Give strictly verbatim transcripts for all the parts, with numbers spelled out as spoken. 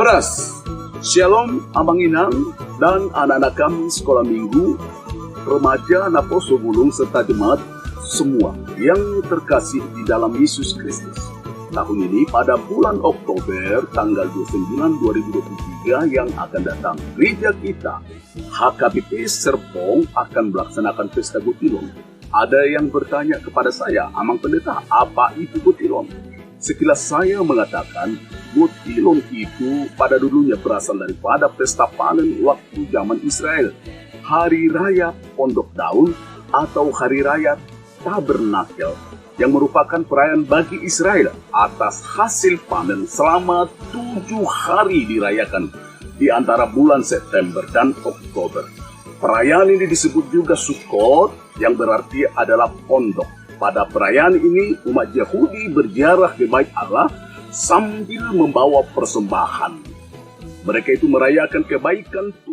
Horas, Shalom Amang Inang dan anak-anak kami sekolah minggu, remaja, naposo bulung serta jemaat semua yang terkasih di dalam Yesus Kristus. Tahun ini pada bulan Oktober tanggal dua puluh sembilan dua ribu dua puluh tiga yang akan datang, gereja kita H K B P Serpong akan melaksanakan pesta Gotilon. Ada yang bertanya kepada saya, "Amang Pendeta, apa itu Gotilon?" Sekilas saya mengatakan, Gotilon itu pada dulunya berasal daripada pesta panen waktu zaman Israel, Hari Raya Pondok Daun atau Hari Raya Tabernakel, yang merupakan perayaan bagi Israel atas hasil panen selama tujuh hari dirayakan di antara bulan September dan Oktober. Perayaan ini disebut juga Sukkot, yang berarti adalah pondok. Pada perayaan ini, umat Yahudi berziarah ke Bait Allah sambil membawa persembahan. Mereka itu merayakan kebaikan Tuhan.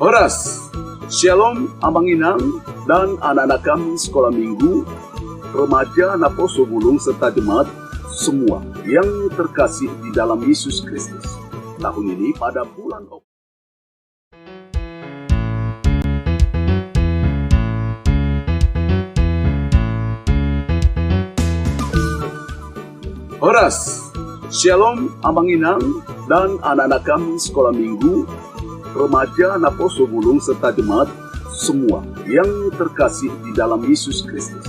Horas, Shalom Amang Inang dan anak-anak kami sekolah minggu, remaja, naposo bulung serta jemaat semua yang terkasih di dalam Yesus Kristus. Tahun ini pada bulan Ok- Horas, Shalom Amang Inang dan anak-anak kami sekolah minggu, remaja, naposo bulung serta jemaat semua yang terkasih di dalam Yesus Kristus.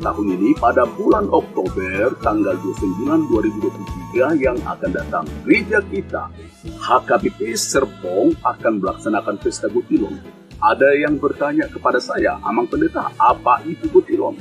Tahun ini pada bulan Oktober tanggal dua puluh sembilan dua ribu dua puluh tiga yang akan datang, gereja kita H K B P Serpong akan melaksanakan pesta Gotilon. Ada yang bertanya kepada saya, "Amang Pendeta, apa itu Gotilon?"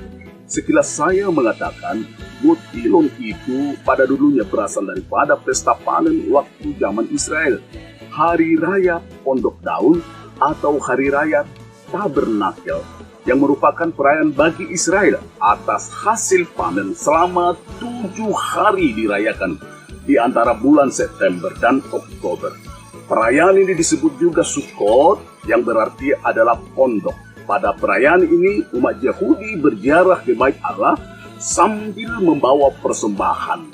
Sekilas saya mengatakan, Gotilon itu pada dulunya berasal daripada pesta panen waktu zaman Israel, Hari Raya Pondok Daun atau Hari Raya Tabernakel, yang merupakan perayaan bagi Israel atas hasil panen selama tujuh hari dirayakan di antara bulan September dan Oktober. Perayaan ini disebut juga Sukkot, yang berarti adalah pondok. Pada perayaan ini, umat Yahudi berziarah ke Bait Allah sambil membawa persembahan.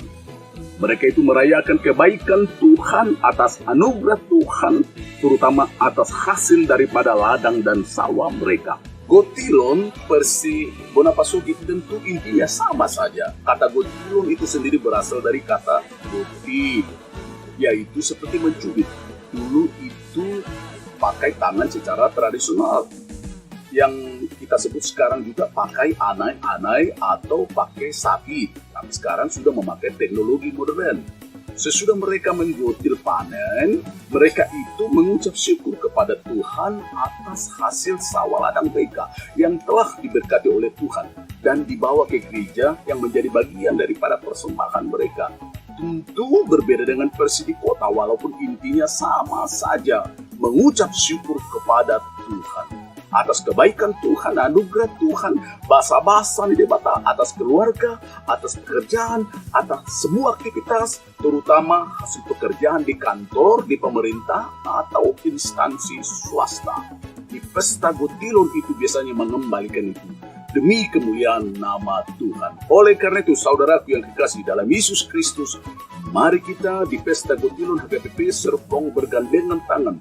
Mereka itu merayakan kebaikan Tuhan atas anugerah Tuhan, terutama atas hasil daripada ladang dan sawah mereka. Gotilon, versi bona pasogit, tentu intinya sama saja. Kata gotilon itu sendiri berasal dari kata gotil, yaitu seperti mencubit. Dulu itu pakai tangan secara tradisional, yang kita sebut sekarang juga pakai anai-anai atau pakai sapi, tapi sekarang sudah memakai teknologi modern. Sesudah mereka menggotil panen, mereka itu mengucap syukur kepada Tuhan atas hasil sawah ladang mereka yang telah diberkati oleh Tuhan dan dibawa ke gereja yang menjadi bagian daripada persembahan mereka. Tentu berbeda dengan versi di kota, walaupun intinya sama saja, mengucap syukur kepada Tuhan atas kebaikan Tuhan, anugerah Tuhan, basa-basa ni Debata, atas keluarga, atas pekerjaan, atas semua aktivitas, terutama hasil pekerjaan di kantor, di pemerintah, atau instansi swasta. Di pesta gotilon itu biasanya mengembalikan itu demi kemuliaan nama Tuhan. Oleh karena itu, saudaraku yang kekasih dalam Yesus Kristus, mari kita di pesta gotilon H K B P Serpong bergandengan tangan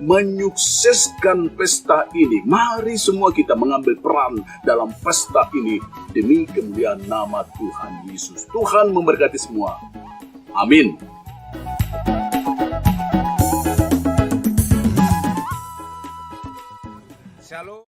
menyukseskan pesta ini. Mari semua kita mengambil peran dalam pesta ini demi kemuliaan nama Tuhan Yesus. Tuhan memberkati semua. Amin. Shalom.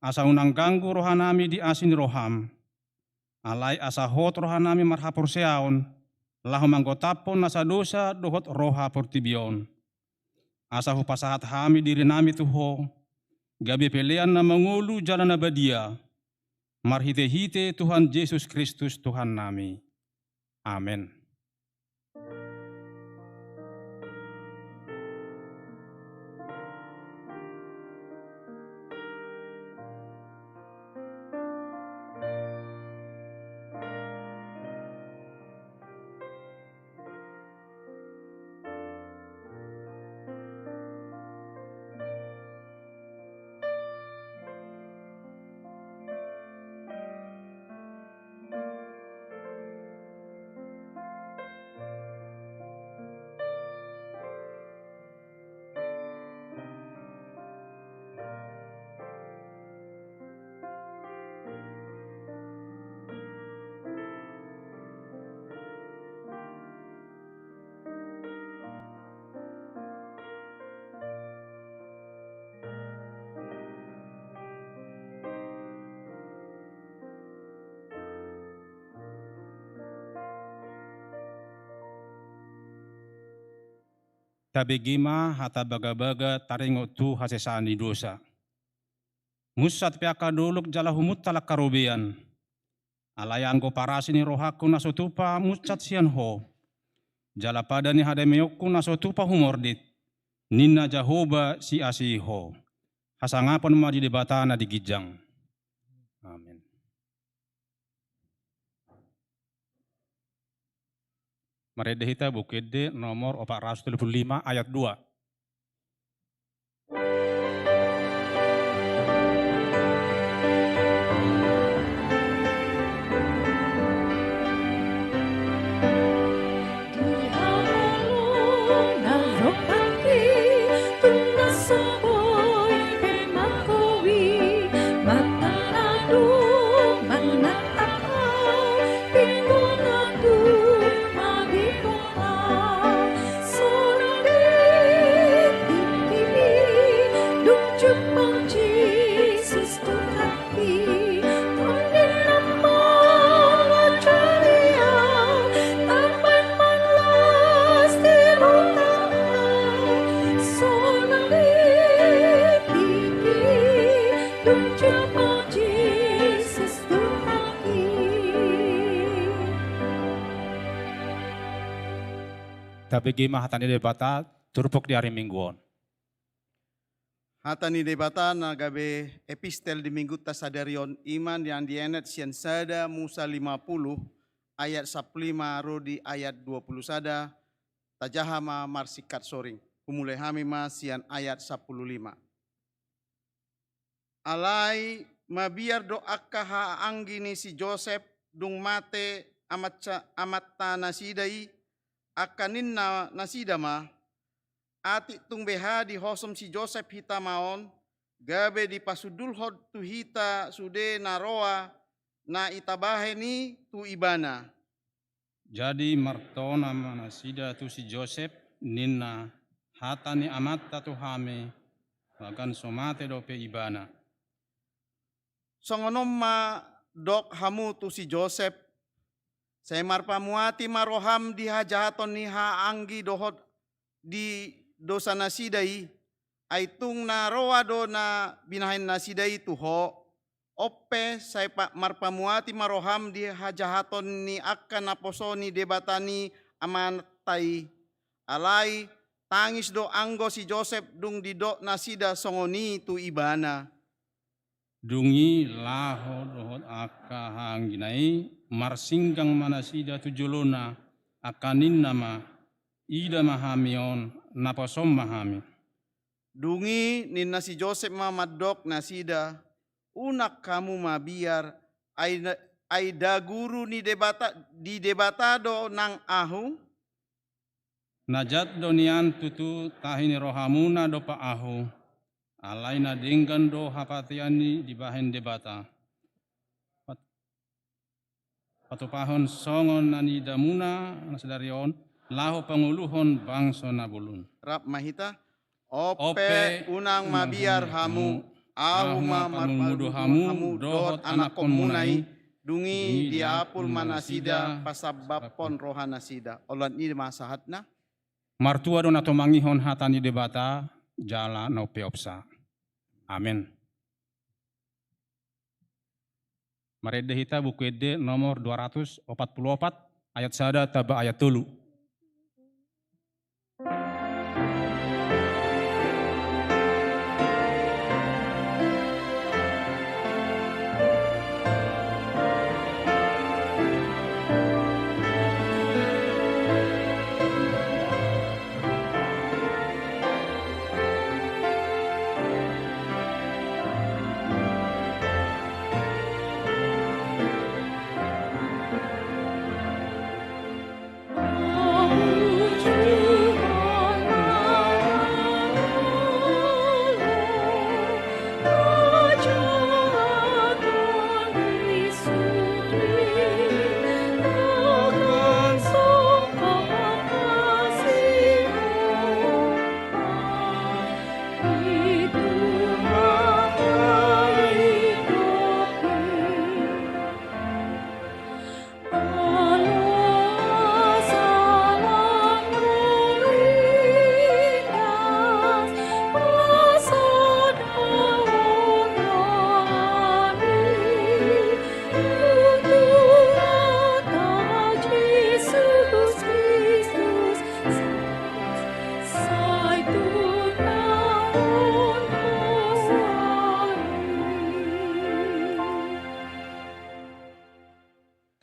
asa unang ganggu rohanami di asi ni roham. Alai asa hot rohanami marhaporseaon, laho manggotaphon nasa dosa dohot roha portibi on. Asa hupasahat hami dirinami tu Ho, gabe pelean na mangolu jala na badia, marhitehite Tuhan Jesus Kristus Tuhannami. Amen. Tabege ma hata bagabaga taringot tu hasesaan ni dosa. Munsat pe angka dolok jala humuntal angka robean. Alai anggo parasi ni rohangku na so tupa munsat sian Ho, jala pada ni hadameonku na so tupa humordit, ninna Jahowa siasi Ho. Hasangapon ma di Debata na di ginjang. Amen. Marende hita Buku Ende nomor opat ratus tolu pulu lima ayat dua. Tabege ma hata ni Debata, turpuk di ari Minggu on. Hata ni Debata na gabe epistel di Minggunta sadari on, i ma na dienet sian sada Musa lima puluh ayat sampulu lima ro di ayat dua puluh sada. Tajaha ma marsingkat soring. Humulai hami ma sian ayat sampulu lima. Alai mabiar do angka hahaanggi ni si Josep, dung mate amatsa-, amanta nasida i, angka ninna nasida ma: Atik tung beha dihosom si Josep hita ma on, gabe dipasundulhon tu hita sude na roa na itabahen i tu ibana. Jadi martona ma nasida tu si Josep, ninna: Hata ni amanta tu hami, bagan so mate dope ibana. Songon on ma dok hamu tu si Josep: Sai marpamuati ma roham di hajahaton ni hahaanggi dohot di dosanasida i, ai tung na roa do na binahen nasida i tu ho. On pe, sai pa-, marpamuati ma roham di hajahaton ni angka naposo ni Debata ni amanta i. Alai tangis do anggo si Josep dung didok nasida songon i tu ibana. Dung i laho dohot angka hahaanggina i, marsinggang ma nasida tu jolona, angka ninna ma: Ida ma hami on, naposom ma hami. Dung i ninna si Josep ma mandok nasida: Unang hamu mabiar, ai na-, ai da guru ni Debata, di Debata do nang ahu? Na jat do nian tutu tahi ni rohamuna dompak ahu, alai na denggan do hapatean i dibahen Debata. Pat-, patupahon songon na niidamuna na sadari on, laho pangoluhon bangso na bolon. Rap ma hita. On pe, unang mabiar hamu. Ahu ma marpangunjuni hamu dohot anakkonmuna i, dung i diapul ma nasida pasambaphon rohanasida. Oloan i ma sahatna. Martua do na tumangihon hata ni Debata, jala na umpeopsa. Amen. Marende hita Buku Ende nomor dua ratus opat pulu opat, ayat sada tamba ayat tolu.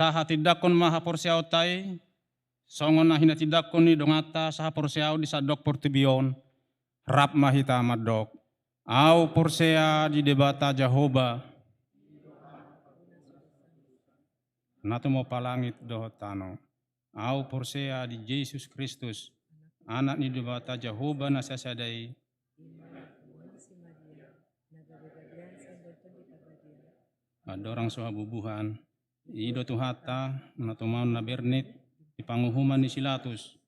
Tahatindangkon ma haporseaonta i, songon na hinatindangkon ni donganta sahaporseaon di sandok portibi on, rap ma hita mandok: Ahu porsea di Debata Jahowa, na tumompa langit dohot tano. Ahu porsea di Jesus Kristus, Anak ni Debata Jahowa na sasada i. Andorang so habubuhan, i do Tuhanta, na tumaon na bernit di panguhuman ni si Latus.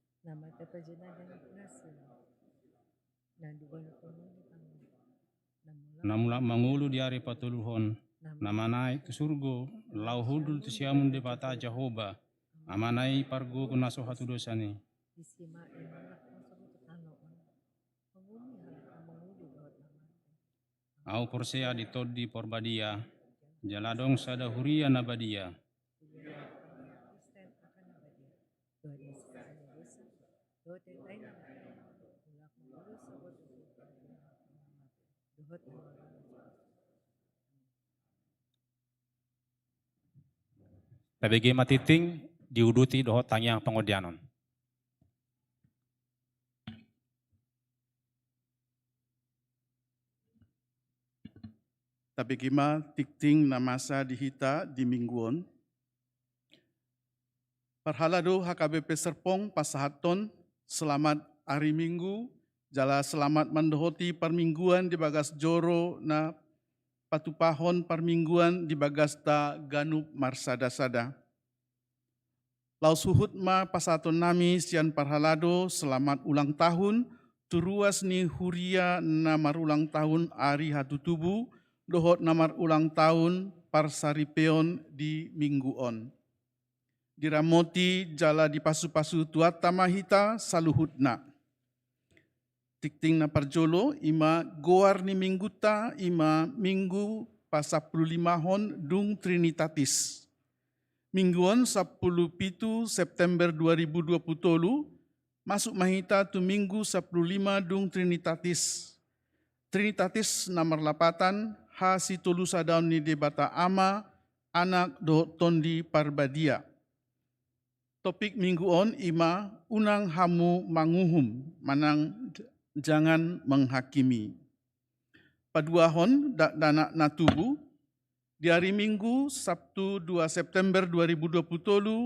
Na mulak mangolu di ari patoluhon, na manaek tu surgo, laho hundul tu siamun Debata Jahowa, Amana i pargogo na so hatudosan i. Ahu porsea di Tondi Porbadia, jala adong sada huria na badia. Tabege ma tingting, diuduti dohot tangiang pangondianon. Tabege ma tingting na masa di hita di minggu on. Parhalado H K B P Serpong pasahathon selamat ari Minggu, jala selamat mandohoti parmingguan di bagas joro na patupahon parmingguan di bagasta ganup marsada-sada. Laos huhut ma pasahatonnami sian parhalado selamat ulang tahun tu ruas ni huria na marulang tahun ari hatutubu dohot na marulang tahun parsaripeon di minggu on. Diramoti jala dipasupasu Tuhanta ma hita saluhutna. Tingting na parjolo, i ma goar ni minggunta, i ma Minggu pasampulu limahon dung Trinitatis. Minggu on sampulu pitu September dua ribu dua pulu tolu, masuk ma hita tu Minggu sampulu lima dung Trinitatis. Trinitatis na marlapatan hasitolusadaon ni Debata Ama, Anak dohot Tondi Parbadia. Topik minggu on i ma unang hamu manguhum manang j-, jangan menghakimi. Paduahon, dakdanak na tubu. Di ari Minggu, Sabtu dua September dua ribu dua pulu tolu,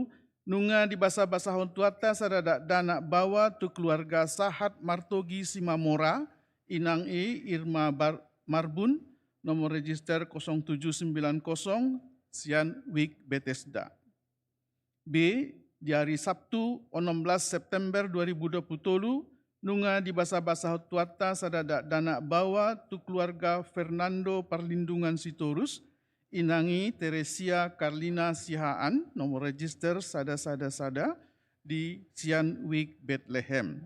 nunga dibasabasahon Tuhanta sada dakdanak baoa tu keluarga sahat Martogi Simamora, inang i Irma Bar-, Marbun, nomor register kosong tujuh sembilan kosong, sian Wik Bethesda. B, di ari Sabtu onom belas September dua ribu dua pulu tolu, Nunga dibasabasahon Tuhanta sada dakdanak baoa tu keluarga Fernando Parlindungan Sitorus, inang i Teresia Karlina Sihaan, nomor register sada sada sada, di sian Wijk Betlehem.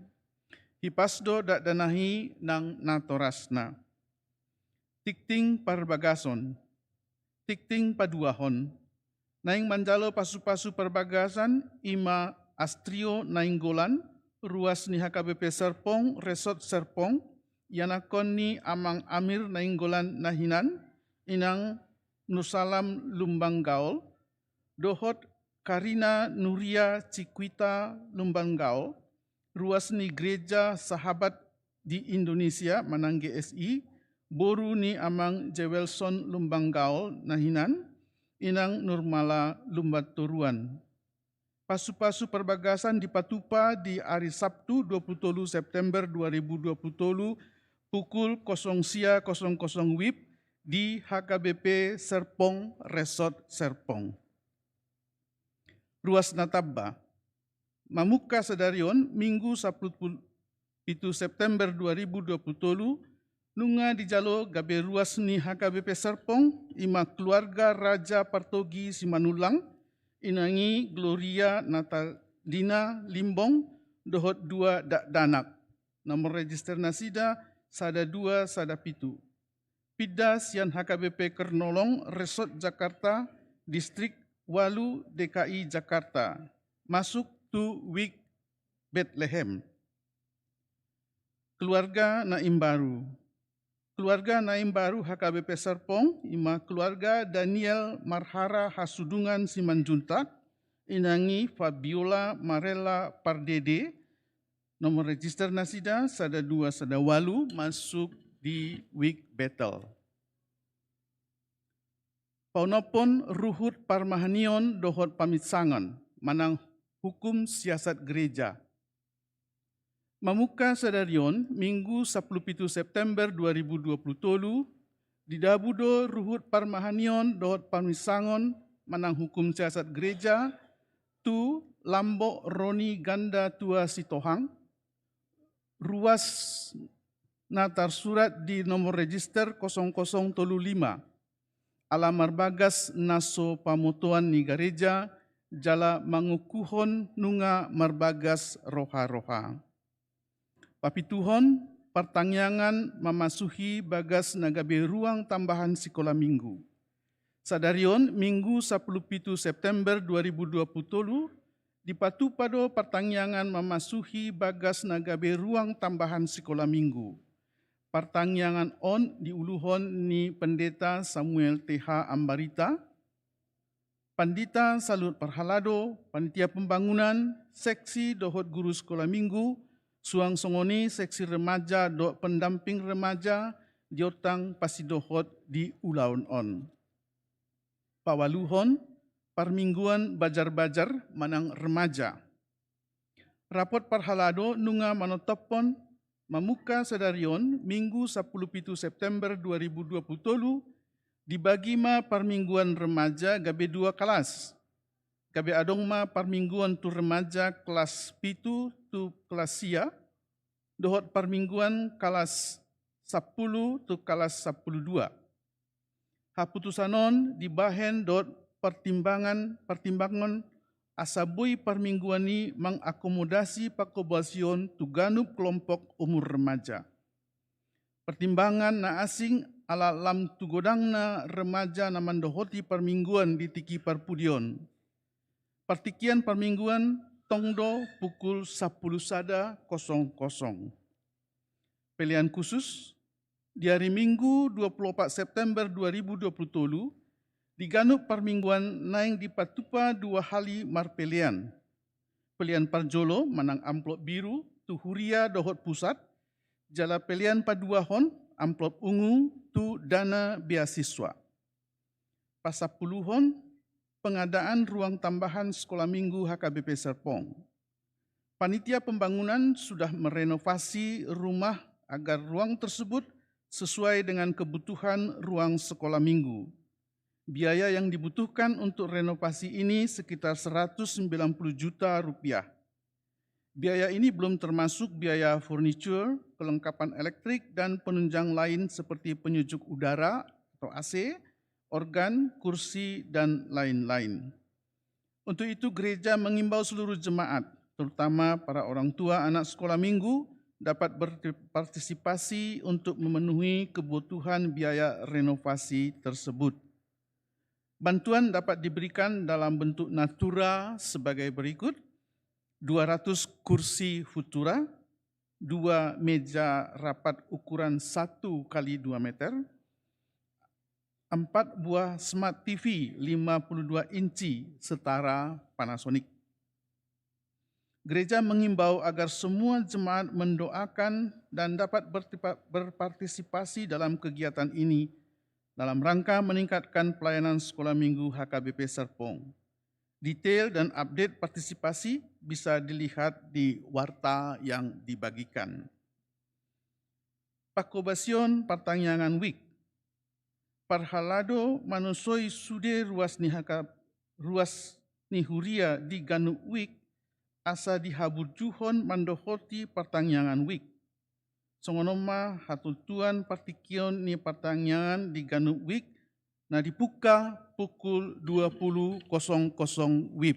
Hipas do dakdanak i nang natorasna. Tingting parbagason. Tingting paduahon. Naeng manjalo pasupasu parbagasan i ma Astrio Nainggolan, ruas ni H K B P Serpong, Resort Serpong, ianakhon ni Amang Amir Nainggolan na hinan, inang Nursalam Lumban Gaol, dohot Karina Nuria Ciquita Lumban Gaol, ruas ni Gereja Sahabat di Indonesia manang G S I, boru ni Amang Jewelson Lumban Gaol na hinan, inang Nurmala Lumban Toruan. Pasupasu parbagasan dipatupa di ari Sabtu dua puluh tolu September dua ribu dua puluh tolu, pukul kosong sia kosong kosong wib di H K B P Serpong, Resort Serpong. Ruas na tamba. Mamungka sadari on, Minggu sampulu pitu September dua ribu dua puluh tolu, nunga dijalo gabe ruas ni H K B P Serpong, i ma keluarga Raja Partogi Simanullang, inang i Gloria Natalina Limbong, dohot dua dakdanak. Nomor register nasida sada dua sada pitu. Pinda sian H K B P Kernolong, Resort Jakarta, Distrik ualu, D K I Jakarta, masuk tu Wijk Betlehem. Keluarga na imbaru. Keluarga na imbaru H K B P Serpong, i ma keluarga Daniel Marhara Hasudungan Simanjuntak, inang i Fabiola Marella Pardede, nomor register nasida sada dua sada ualu, masuk di Wijk Betel. Paonomhon ruhut parmahanion dohot paminsangon manang hukum siasat gereja. Mamungka sadari on, Minggu sampulu pitu September dua ribu dua puluh tolu, didabu do ruhut parmahanion dohot paminsangon manang hukum siasat gereja tu Lambok Roni Ganda Tua Sitohang, ruas na tarsurat di nomor register kosong kosong tolu lima, ala marbagas na so pamotoan ni gareja jala mangukuhon nunga marbagas roha-roha. Papituhon, partangiangan mamasuhi bagas na gabe ruang tambahan sikola minggu. Sadari on, Minggu sampulu pitu September dua ribu dua puluh tolu, dipatupa do partangiangan mamasuhi bagas na gabe ruang tambahan sikola minggu. Partangiangan on diuluhon ni Pendeta Samuel T H Ambarita, Pandita Saluhut Parhalado, panitia pembangunan, seksi dohot guru sikola minggu, suang songon i seksi remaja dohot pendamping remaja, di ontang pasidohot di ulaon on. Paualuhon, parmingguan bajar-bajar manang remaja. Rapot parhalado nunga manontophon, mamungka sadari on, Minggu sampulu pitu September dua ribu dua puluh tolu, dibagi ma parmingguan remaja gabe dua kalas. Gabe adong ma parmingguan tu remaja kalas pitu tu kalas sia, dohot parmingguan kalas sampulu tu kalas sampulu dua. Haputusan on dibahen dohot partimbangan, partimbangon asa boi parmingguan i mangakomodasi pangkobasion tu ganup kelompok umur remaja. Partimbangan na asing ala lam tu godangna remaja na mandohoti parmingguan di tingki parpudi on. Partingkian parmingguan tong do pukul sampulu sada kosong kosong. Pelean khusus, di ari Minggu dua puluh opat September dua ribu dua puluh tolu, di ganup parmingguan naeng dipatupa dua hali marpelean. Pelean parjolo manang amplop biru tu huria dohot pusat, jala pelean paduahon amplop ungu tu dana beasiswa. Pasampuluhon, pengadaan ruang tambahan sekolah minggu H K B P Serpong. Panitia pembangunan sudah merenovasi rumah agar ruang tersebut sesuai dengan kebutuhan ruang sekolah minggu. Biaya yang dibutuhkan untuk renovasi ini sekitar seratus sembilan puluh juta rupiah. Biaya ini belum termasuk biaya furniture, kelengkapan elektrik, dan penunjang lain seperti penyejuk udara atau A C, organ, kursi, dan lain-lain. Untuk itu, gereja mengimbau seluruh jemaat, terutama para orang tua anak sekolah minggu, dapat berpartisipasi untuk memenuhi kebutuhan biaya renovasi tersebut. Bantuan dapat diberikan dalam bentuk natura sebagai berikut: dua ratus kursi Futura, dua meja rapat ukuran satu kali dua meter, empat buah smart T V lima puluh dua inci setara Panasonic. Gereja mengimbau agar semua jemaat mendoakan dan dapat bertipa-, berpartisipasi dalam kegiatan ini dalam rangka meningkatkan pelayanan Sekolah Minggu H K B P Serpong. Detail dan update partisipasi bisa dilihat di warta yang dibagikan. Pangkobasion partangiangan wijk. Parhalado manosoi sude ruas ni haka-, ruas ni huria di ganup wijk, asa dihaburjuhon mandohoti partangiangan wijk. Songon on ma hatontuan partingkian ni partangiangan di ganup wijk, na dipungka pukul dua puluh kosong kosong wib.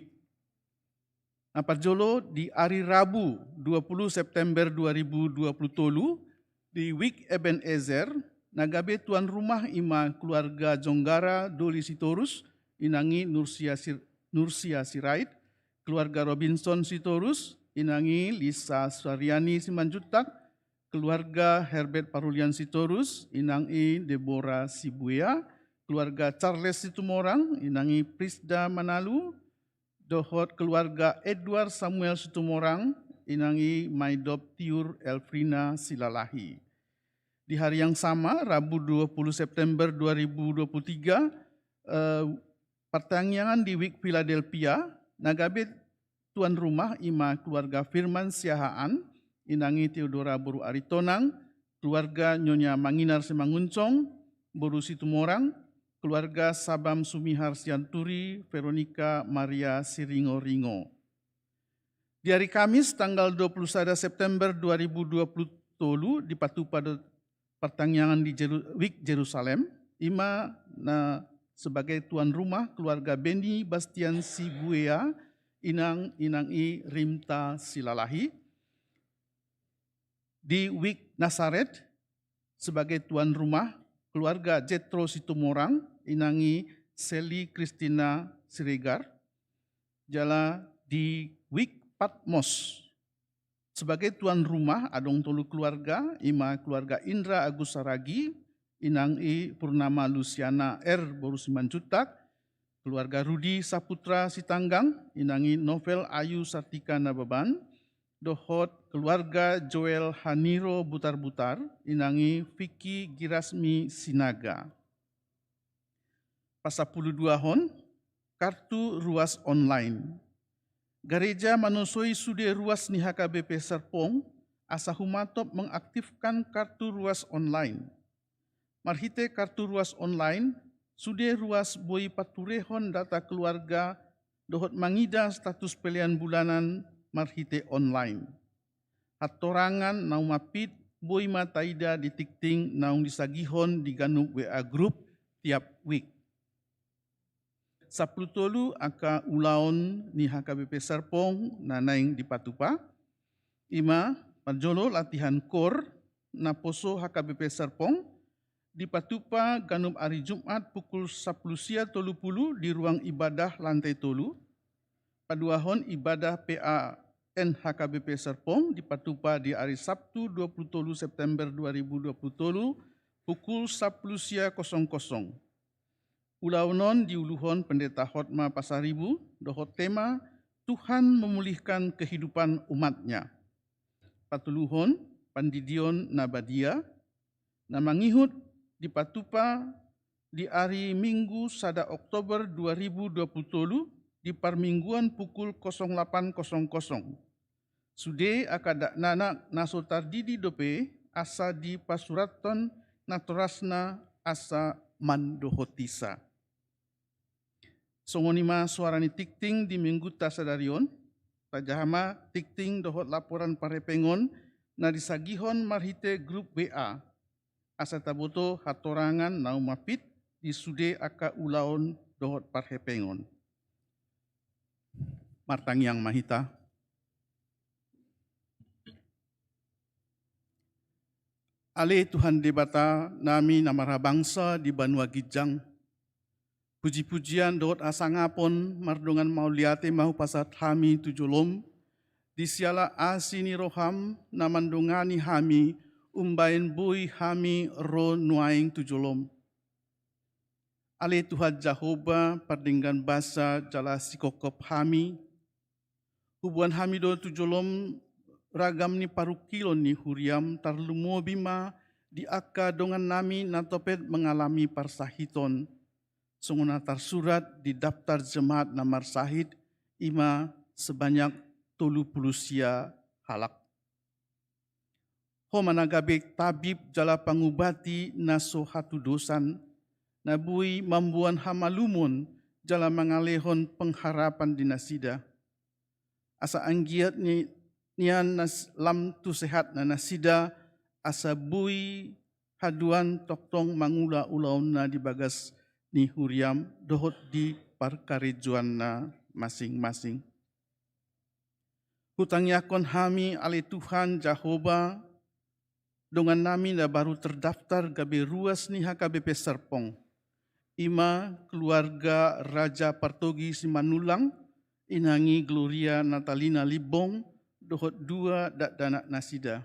Na parjolo, di ari Rabu dua puluh September dua ribu dua puluh tolu, di Wijk Ebenezer, na gabe tuan rumah i ma keluarga Jonggara Doli Sitorus, inang i Nursia Sir-, Nursia Sirait, keluarga Robinson Sitorus, inang i Lisa Sariani Simanjuntak, keluarga Herbert Parulian Sitorus, inang i Deborah Sibuea, keluarga Charles Situmorang, inang i Prisda Manalu, dohot keluarga Edward Samuel Situmorang, inang i Maidop Tiur Elfrina Silalahi. Di hari yang sama, Rabu dua puluh September dua ribu dua puluh tiga, eh, partangiangan di Wijk Philadelphia, na gabe tuan rumah i ma keluarga Firman Siahaan, inang i Theodora boru Aritonang, keluarga Nyonya Manginar Simangunsong boru Situmorang, keluarga Sabam Sumihar Sianturi, Veronica Maria Siringoringo. Di ari Kamis, tanggal dua puluh sada September dua ribu dua puluh tolu, dipatupa do partangiangan di Jeru-, Wijk Jerusalem, i ma na sebagai tuan rumah keluarga Beni Bastian Sibuea, inang, inang i Rimta Silalahi. Di Wijk Nasaret, sebagai tuan rumah keluarga Jetro Situmorang, inang i Seli Kristina Siregar. Jala di Wijk Patmos, sebagai tuan rumah adong tolu keluarga, i ma keluarga Indra Agus Saragi, inang i Purnama Lusiana R boru Simanjuntak, keluarga Rudi Saputra Sitanggang, inang i Novel Ayu Sartika Nababan, dohot keluarga Joel Haniro Butarbutar, inang i Vicky Girasmi Sinaga. Pasampuluduahon, kartu ruas online. Gareja manosoi sude ruas ni H K B P Serpong, asa humatop mengaktifkan kartu ruas online. Marhite kartu ruas online, sude ruas boi paturehon data keluarga dohot mangida status pelean bulanan marhite online. Hatorangan naung mampit boi ma taida di tingting naung disagihon di ganup W A group tiap wijk. Sampulu tolu angka ulaon ni H K B P Serpong na naeng dipatupa, i ma parjolo latihan koor naposo H K B P Serpong, dipatupa ganup ari Jumat pukul sampulu sia tolu pulu di ruang ibadah lantai tolu. Paduahon ibadah P A N H K B P Serpong dipatupa di ari Sabtu dua puluh tolu September dua ribu dua puluh tolu pukul sampulu sia kosong kosong. Ulaon on diuluhon Pendeta Hotma Pasaribu dohot tema Tuhan Memulihkan Kehidupan Umat-Nya. Patoluhon, pandidion na badia, na mangihut dipatupa di ari Minggu sada Oktober dua ribu dua puluh tolu di parmingguan pukul kosong lapan kosong kosong. Sude angka dakdanak na so tardidi dope asa dipasurathon natorasna asa mandohotisa. Songon i ma soara ni tingting di Mingguta sadari on, Pajaha ma tingting dohot laporan parhepengon na disagihon marhite grup W A, asa taboto hatorangan na umampit di sude angka ulaon dohot parhepengon. Martangiang ma hita. Ale Tuhan Debata nami na marhabangsa di banua ginjang, puji-pujian dohot hasangapon mardongan mauliate ma hupasahat hami tu jolom, di siala asi ni roham na mandongani hami umbaen boi hami ro nuaeng tu jolom. Ale Tuhan Jahowa, pardenggan basa jala singkophop hami, huboan hami do tu jolom ragam ni parungkilon ni huriam, tarlumobi ma di angka dongan nami na topet mangalami parsahiton, songon na tarsurat di daptar jemaat na marsahit, i ma sebanyak tolu pulu sia halak. Ho ma na gabe tabib jala pangubati na so hatudosan, na boi mamboan hamalumon jala mangalehon pengharapan di nasida. Asa anggiat ni, nian nas-, lam tu sehatna nasida, asa boi haduan tongtong mangula ulaonna di bagas ni huriam dohot di parkarejoanna masing-masing. Hutangiangkon hami ale Tuhan Jahowa, dongan nami na baru terdaftar gabe ruas ni H K B P Serpong, i ma keluarga Raja Partogi Simanullang, inang i Gloria Natalina Limbong, dohot dua dakdanak nasida.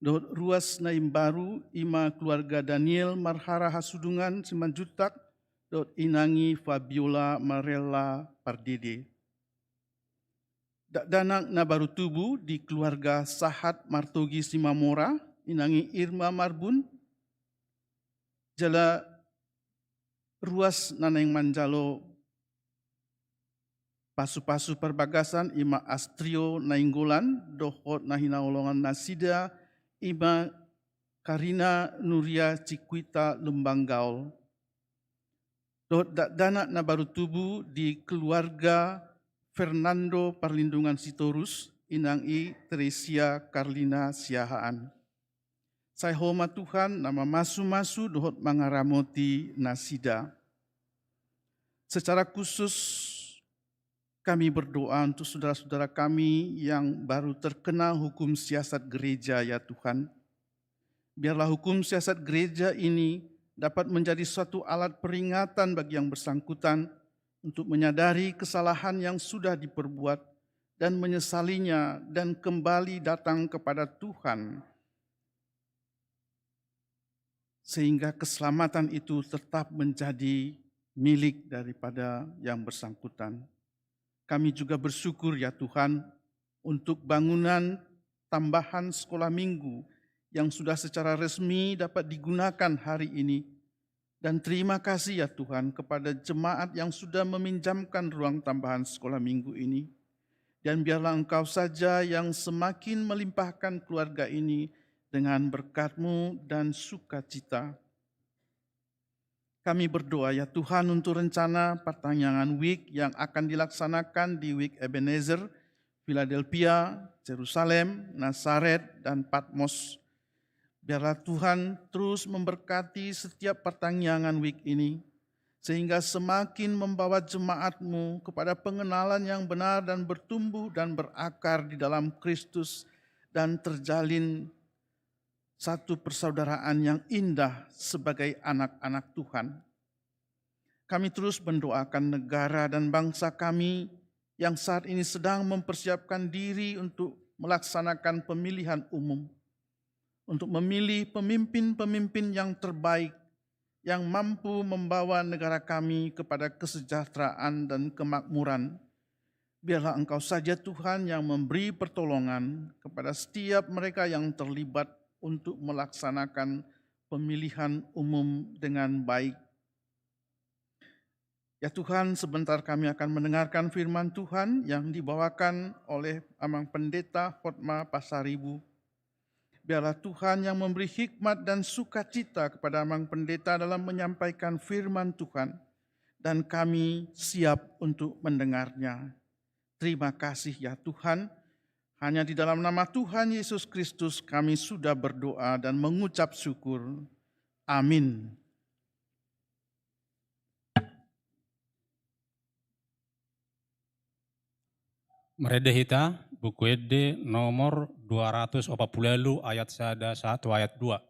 Dohot ruas na imbaru i ma keluarga Daniel Marhara Hasudungan Simanjuntak, dohot inang i Fabiola Marella Pardede. Dakdanak na baru tubu di keluarga Sahat Martogi Simamora, inang i Irma Marbun, jala ruas na naeng manjalo pasu-pasu parbagasan i ma Astrio Nainggolan, dohot na hinaholongan nasida i ma Karina Nuria Cikuita Lumban Gaol. Dohot dakdanak na baru tubu di keluarga Fernando Parlindungan Sitorus, inang i Teresia Karlina Siahaan. Sai Ho ma Tuhan na mamasu-masu dohot mangaramoti nasida. Secara khusus kami berdoa untuk saudara-saudara kami yang baru terkena hukum siasat gereja, ya Tuhan. Biarlah hukum siasat gereja ini dapat menjadi suatu alat peringatan bagi yang bersangkutan untuk menyadari kesalahan yang sudah diperbuat dan menyesalinya dan kembali datang kepada Tuhan, sehingga keselamatan itu tetap menjadi milik daripada yang bersangkutan. Kami juga bersyukur, ya Tuhan, untuk bangunan tambahan sekolah minggu yang sudah secara resmi dapat digunakan hari ini. Dan terima kasih, ya Tuhan, kepada jemaat yang sudah meminjamkan ruang tambahan sekolah minggu ini. Dan biarlah Engkau saja yang semakin melimpahkan keluarga ini dengan berkat-Mu dan sukacita. Kami berdoa, ya Tuhan, untuk rencana partangiangan wijk yang akan dilaksanakan di Wijk Ebenezer, Philadelphia, Jerusalem, Nazaret, dan Patmos. Biarlah Tuhan terus memberkati setiap partangiangan wijk ini, sehingga semakin membawa jemaat-Mu kepada pengenalan yang benar dan bertumbuh dan berakar di dalam Kristus, dan terjalin satu persaudaraan yang indah sebagai anak-anak Tuhan. Kami terus mendoakan negara dan bangsa kami yang saat ini sedang mempersiapkan diri untuk melaksanakan pemilihan umum, untuk memilih pemimpin-pemimpin yang terbaik, yang mampu membawa negara kami kepada kesejahteraan dan kemakmuran. Biarlah Engkau saja, Tuhan, yang memberi pertolongan kepada setiap mereka yang terlibat untuk melaksanakan pemilihan umum dengan baik. Ya Tuhan, sebentar kami akan mendengarkan firman Tuhan yang dibawakan oleh Amang Pendeta Hotma Pasaribu. Biarlah Tuhan yang memberi hikmat dan sukacita kepada Amang Pendeta dalam menyampaikan firman Tuhan, dan kami siap untuk mendengarnya. Terima kasih ya Tuhan, hanya di dalam nama Tuhan Yesus Kristus kami sudah berdoa dan mengucap syukur. Amin. Marende hita, Buku Ende nomor dua ratus opat pulu ualu, ayat sada sahat tu ayat dua.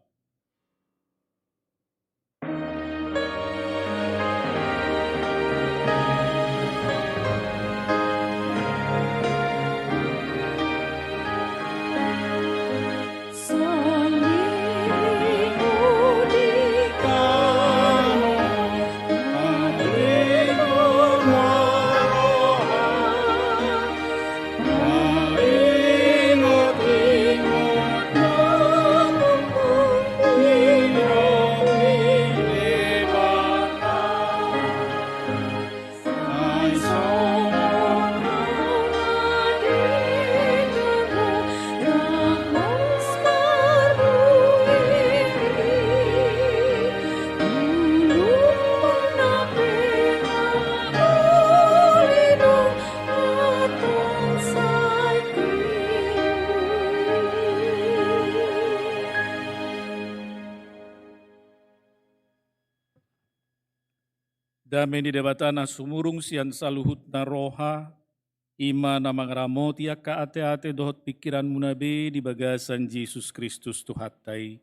Dame ni Debata na sumurung sian saluhutna roha, i ma na mangaramoti angka ateate dohot pingkiranmuna be di bagasan Jesus Kristus Tuhanta i.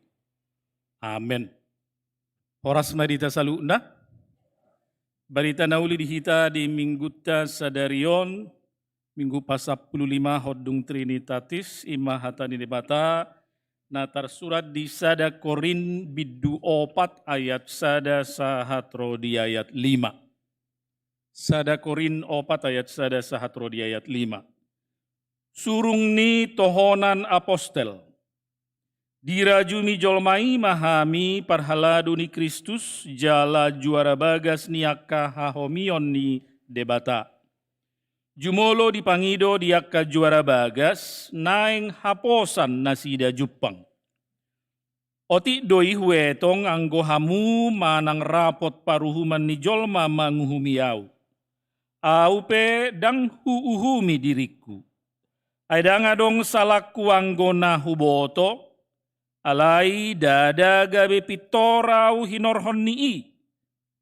Amen. Horas ma di hita saluhutna. Barita na uli di hita di minggunta sadari on, Minggu pasampulu lima hondung Trinitatis, i ma hata ni Debata na tarsurat di sada Korint bindu opat ayat sada sahat ro di ayat lima. Sada Korint opat ayat sada sahat ro di ayat lima. Surung ni tohonan apostel. Dirajumi jolma i ma hami parhalado ni Kristus jala juara bagas ni angka hahomion ni Debata. Jumolo dipangido di angka juara bagas naeng haposan nasida jumpang. Otik do i huetong anggo hamu manang rapot paruhuman ni jolma manguhumi ahu. Ahu pe ndang huuhumi diringku. Ai ndang adong salangku anggo na huboto, alai ndada gabe pintor ahu hinorhon ni i.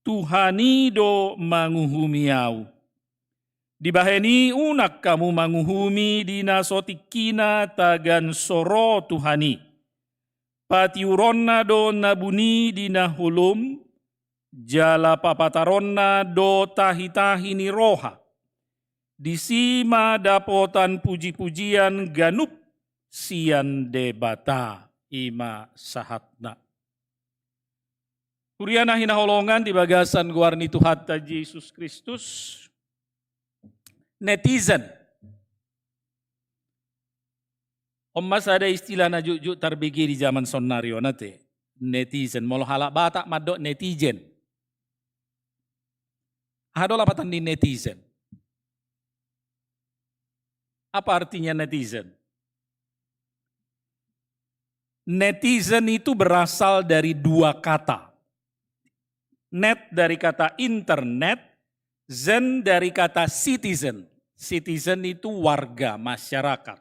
Tuhan i do manguhumi ahu. Dibahen i unang hamu manguhumi di na so tingkina tagan so ro Tuhan i. Patiuronna do na buni di na holom, jala papataronna do tahitahi ni roha. Disi ma dapotan pujipujian ganup sian Debata, i ma sahatna. Huria na hinaholongan di bagasan goar ni Tuhanta Jesus Kristus, netizen. On ma sada istilah na jotjot tarbege di zaman saonnari on ate. Netizen. Molo halak Batak mandok netizen. Aha do lapatan ni netizen? Apa artinya netizen? Netizen itu berasal dari dua kata. Net dari kata internet, zen dari kata citizen. Citizen itu warga masyarakat.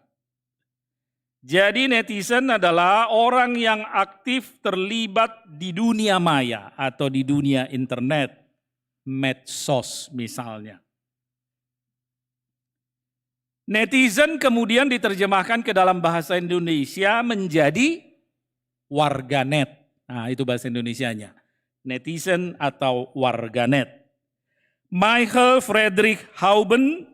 Jadi netizen adalah orang yang aktif terlibat di dunia maya atau di dunia internet, medsos misalnya. Netizen kemudian diterjemahkan ke dalam bahasa Indonesia menjadi warganet. Nah, itu bahasa Indonesianya. Netizen atau warganet. Michael Frederick Hauben,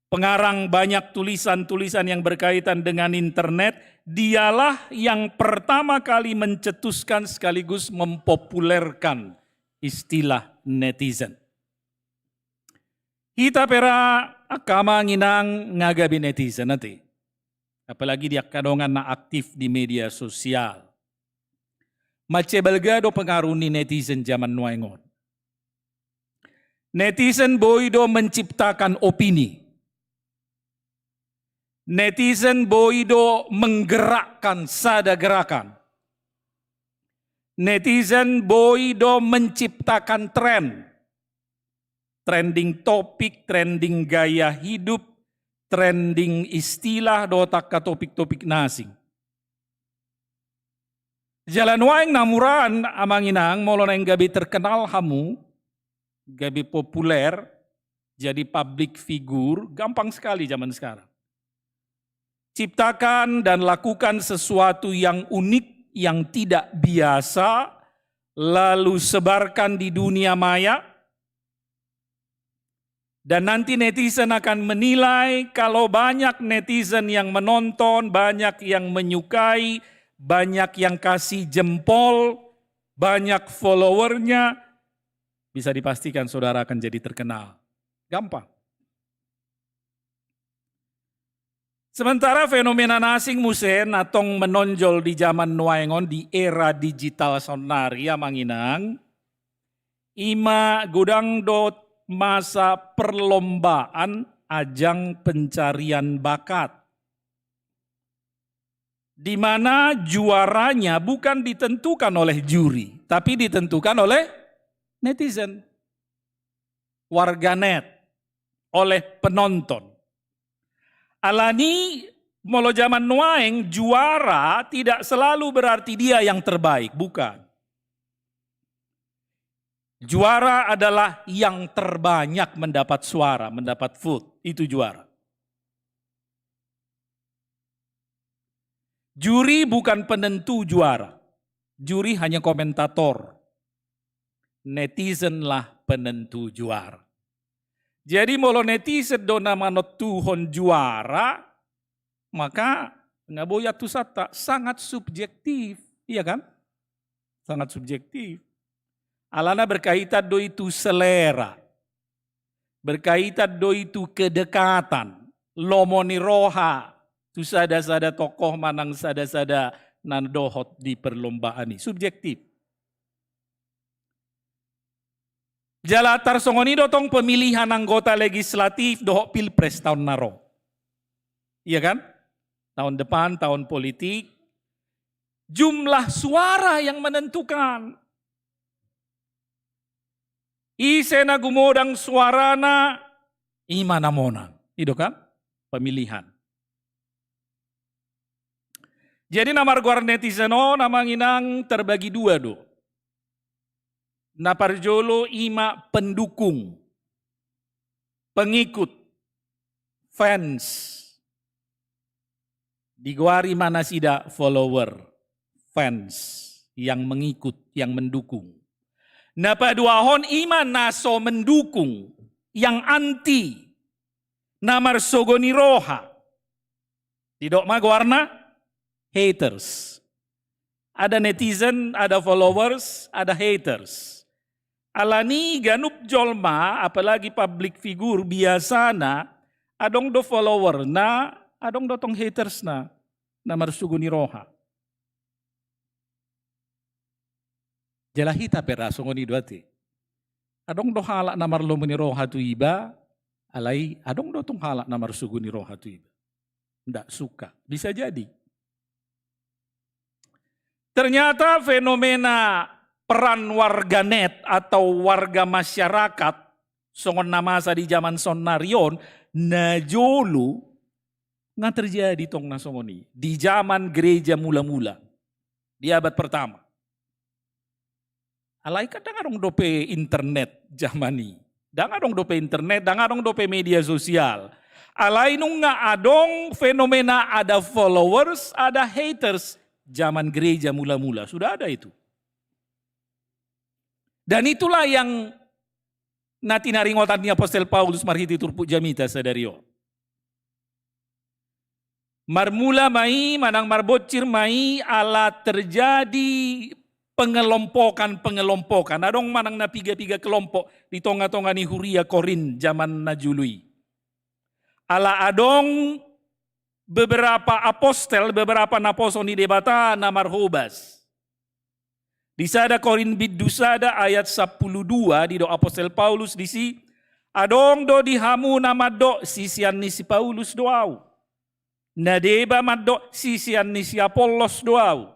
pengarang banyak tulisan-tulisan yang berkaitan dengan internet, dialah yang pertama kali mencetuskan sekaligus mempopulerkan istilah netizen. Hita pe ra angka amang inang nga gabe netizen ate. Apalagi di angka dongan na aktif di media sosial. Mansai balga do pengaruh ni netizen zaman nuaeng on. Netizen boi do menciptakan opini. Netizen boi do menggerakkan sada gerakan. Netizen boi do menciptakan tren. Trending topic, trending gaya hidup, trending istilah dohot angka topik-topik na asing. Jala nuaeng na muraan, amang inang, molo naeng gabe terkenal hamu, gabe populer, jadi public figure, gampang sekali zaman sekarang. Ciptakan dan lakukan sesuatu yang unik, yang tidak biasa, lalu sebarkan di dunia maya. Dan nanti netizen akan menilai, kalau banyak netizen yang menonton, banyak yang menyukai, banyak yang kasih jempol, banyak followernya, bisa dipastikan saudara akan jadi terkenal. Gampang. Sementara fenomena na asing muse na tong menonjol di zaman nuaeng on, di era digital saonnari, amang inang, i ma godang do masa perlombaan, ajang pencarian bakat, di mana juaranya bukan ditentukan oleh juri, tapi ditentukan oleh netizen, warganet, oleh penonton. Alani, molo zaman nuaeng, juara tidak selalu berarti dia yang terbaik, bukan. Juara adalah yang terbanyak mendapat suara, mendapat vote, itu juara. Juri bukan penentu juara. Juri hanya komentator. Netizenlah penentu juara. Jadi molo netizen do na manentuhon juara, maka nga boi antusanta, sangat subjektif, iya kan? Sangat subjektif. Alana berkaitan do i tu selera. Berkaitan do i tu kedekatan, lomo ni roha tu sada-sada tokoh manang sada-sada na dohot di perlombaan i. Subjektif. Jala tarsongon i do tong pemilihan anggota legislatif dohot pilpres taon na ro. Iya kan? Tahun depan, tahun politik. Jumlah suara yang menentukan. Ise na gumodang suarana, i ma na monang. I do kan? Pemilihan. Jadi na margoar netizen on, amang inang, terbagi dua do. Na parjolo i ma pendukung, pengikut, fans. Digoari ma nasida follower, fans, yang mengikut, yang mendukung. Na paduahon i ma na so mendukung, yang anti, na marsogo ni roha. Didok ma goarna haters. Ada netizen, ada followers, ada haters. Alani ganup jolma, apalagi public figure, biasana adong do followerna, adong do tong hatersna, na marsogo ni roha. Jala hita pe ra songon i do ate. Adong do halak na marlomo ni roha tu iba, alai adong do tong halak na marsogo ni roha tu iba. Ndak suka. Bisa jadi. Ternyata fenomena peran warganet atau warga masyarakat songon na masa di zaman saonnari on, na jolo nga terjadi tong na songon i di zaman gereja mula-mula di abad pertama. Alai kan ndang adong dope internet zaman i. Ndang adong dope internet, ndang adong dope media sosial. Alai nunga adong fenomena ada followers, ada haters zaman gereja mula-mula. Sudah ada itu. Dan itulah yang na tinaringotan ni Apostel Paulus marhite turpuk jamita sadari on. Marmula ma i, manang marbonsir ma i, ala terjadi pengelompokan-pengelompokan. Adong manang na piga-piga kelompok di tonga-tonga ni huria Korint zaman na jolo i. Ala adong beberapa apostel, beberapa naposo ni Debata na marhobas. Di sada Korint bindu sada ayat sampulu dua, didok Apostel Paulus disi, adong do di hamu na mandok sisean ni si Paulus do ahu. Na deba mandok sisean ni si Apollos do ahu.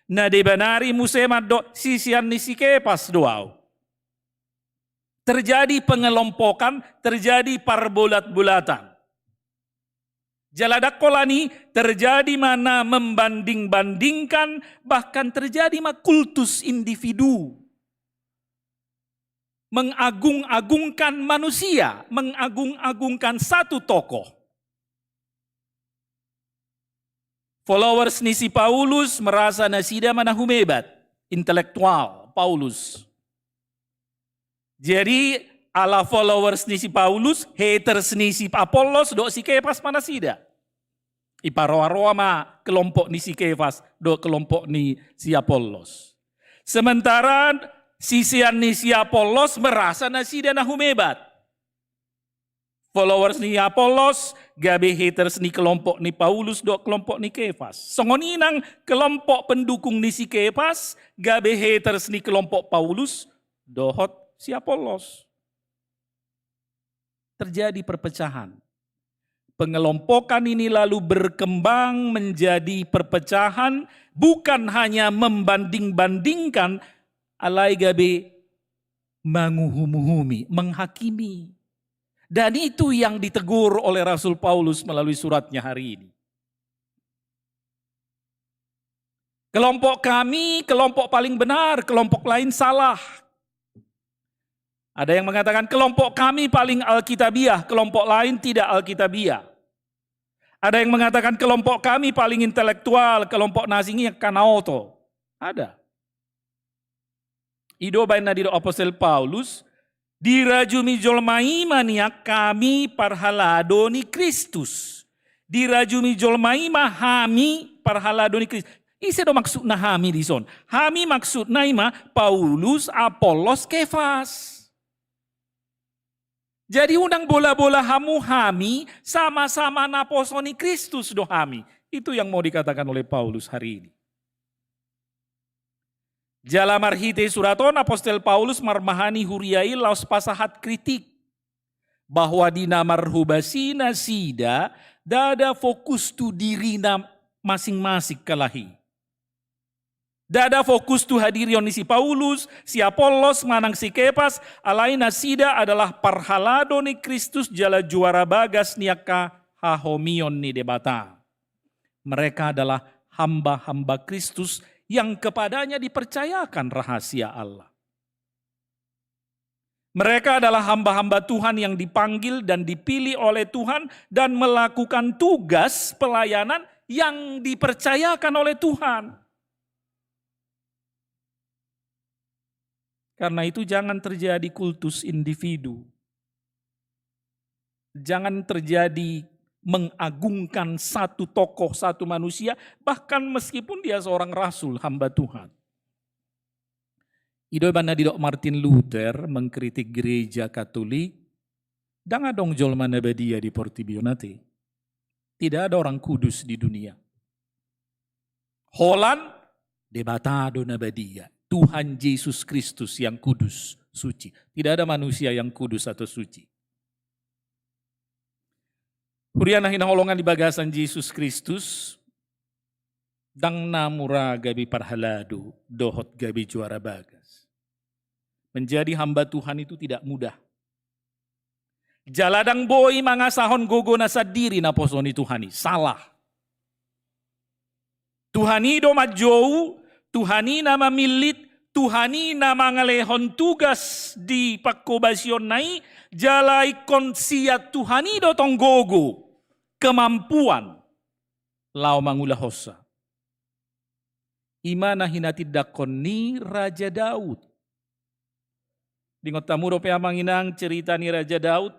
Na deba nari muse mandok sisean ni si Kepas do ahu. Terjadi pengelompokan, terjadi parbolat-bolatan. Jala ndang holan i, terjadi ma na membanding-bandingkan, bahkan terjadi ma kultus individu. Mengagung-agungkan manusia, mengagung-agungkan satu tokoh. Followers ni si Paulus merasa nasida ma na humebat, intelektual, Paulus. Jadi, ala followers ni si Paulus, haters ni si Apollos dohot si Kepas ma nasida. Diparoa-roa ma kelompok ni si Kepas dohot kelompok ni si Apollos. Sementara sisean ni si Apollos merasa nasida na humebat. Followers ni Apollos gabe haters ni kelompok ni Paulus dohot kelompok ni Kepas. Songon i nang kelompok pendukung ni si Kepas gabe haters ni kelompok Paulus dohot si Apollos. Terjadi perpecahan. Pengelompokan ini lalu berkembang menjadi perpecahan, bukan hanya membanding-bandingkan, alai gabe manguhum-uhumi, menghakimi. Dan itu yang ditegur oleh Rasul Paulus melalui suratnya hari ini. Kelompok kami, kelompok paling benar, kelompok lain salah. Ada yang mengatakan kelompok kami paling Alkitabiah, kelompok lain tidak Alkitabiah. Ada yang mengatakan kelompok kami paling intelektual, kelompok na asing i angka na oto. Ada. I do baen na didok Apostel Paulus, dirajumi jolma i ma nian hami parhalado ni Kristus. Dirajumi jolma i ma hami parhalado ni Kristus. Ise do maksudna hami dison? Hami maksudna i ma Paulus, Apollos, Kepas. Jadi unang bola-bola hamu hami, sama-sama naposo ni Kristus do hami. Itu yang mau dikatakan oleh Paulus hari ini. Jala marhite surat on Apostel Paulus marbahani huria i laos pasahat kritik. Bahwa di na marhobas i nasida, ndada fokus tu dirina masing-masing kalahi. Ndada fokus tu hadirion ni si Paulus, si Apollos, manang si Kepas, alai nasida adalah parhalado ni Kristus jala juara bagas ni angka hahomion ni Debata. Mereka adalah hamba-hamba Kristus yang kepadanya dipercayakan rahasia Allah. Mereka adalah hamba-hamba Tuhan yang dipanggil dan dipilih oleh Tuhan dan melakukan tugas pelayanan yang dipercayakan oleh Tuhan. Karena itu, jangan terjadi kultus individu. Jangan terjadi mengagungkan satu tokoh, satu manusia, bahkan meskipun dia seorang rasul, hamba Tuhan. I do baen na didok Martin Luther mengkritik Gereja Katolik, ndang adong jolma na badia di portibi on ate. Tidak ada orang kudus di dunia. Holan Debata do na badia, Tuhan Jesus Kristus yang kudus, suci. Tidak ada manusia yang kudus atau suci. Huria na hinaholongan di bagasan Jesus Kristus, ndang na mura gabe parhalado dohot gabe juara bagas. Menjadi hamba Tuhan itu tidak mudah. Jala ndang boi mangasahon gogo na sandiri naposo ni Tuhan i. Salah. Tuhan i do manjou, Tuhan i na mamillit, Tuhan i na mangalehon tugas di pangkobasionna i, jala ingkon sian Tuhan i do tong gogo, kemampuan, laho mangulahonsa. I ma na hinatindangkon ni Raja Daud. Diingot hamu dope amang inang cerita ni Raja Daud?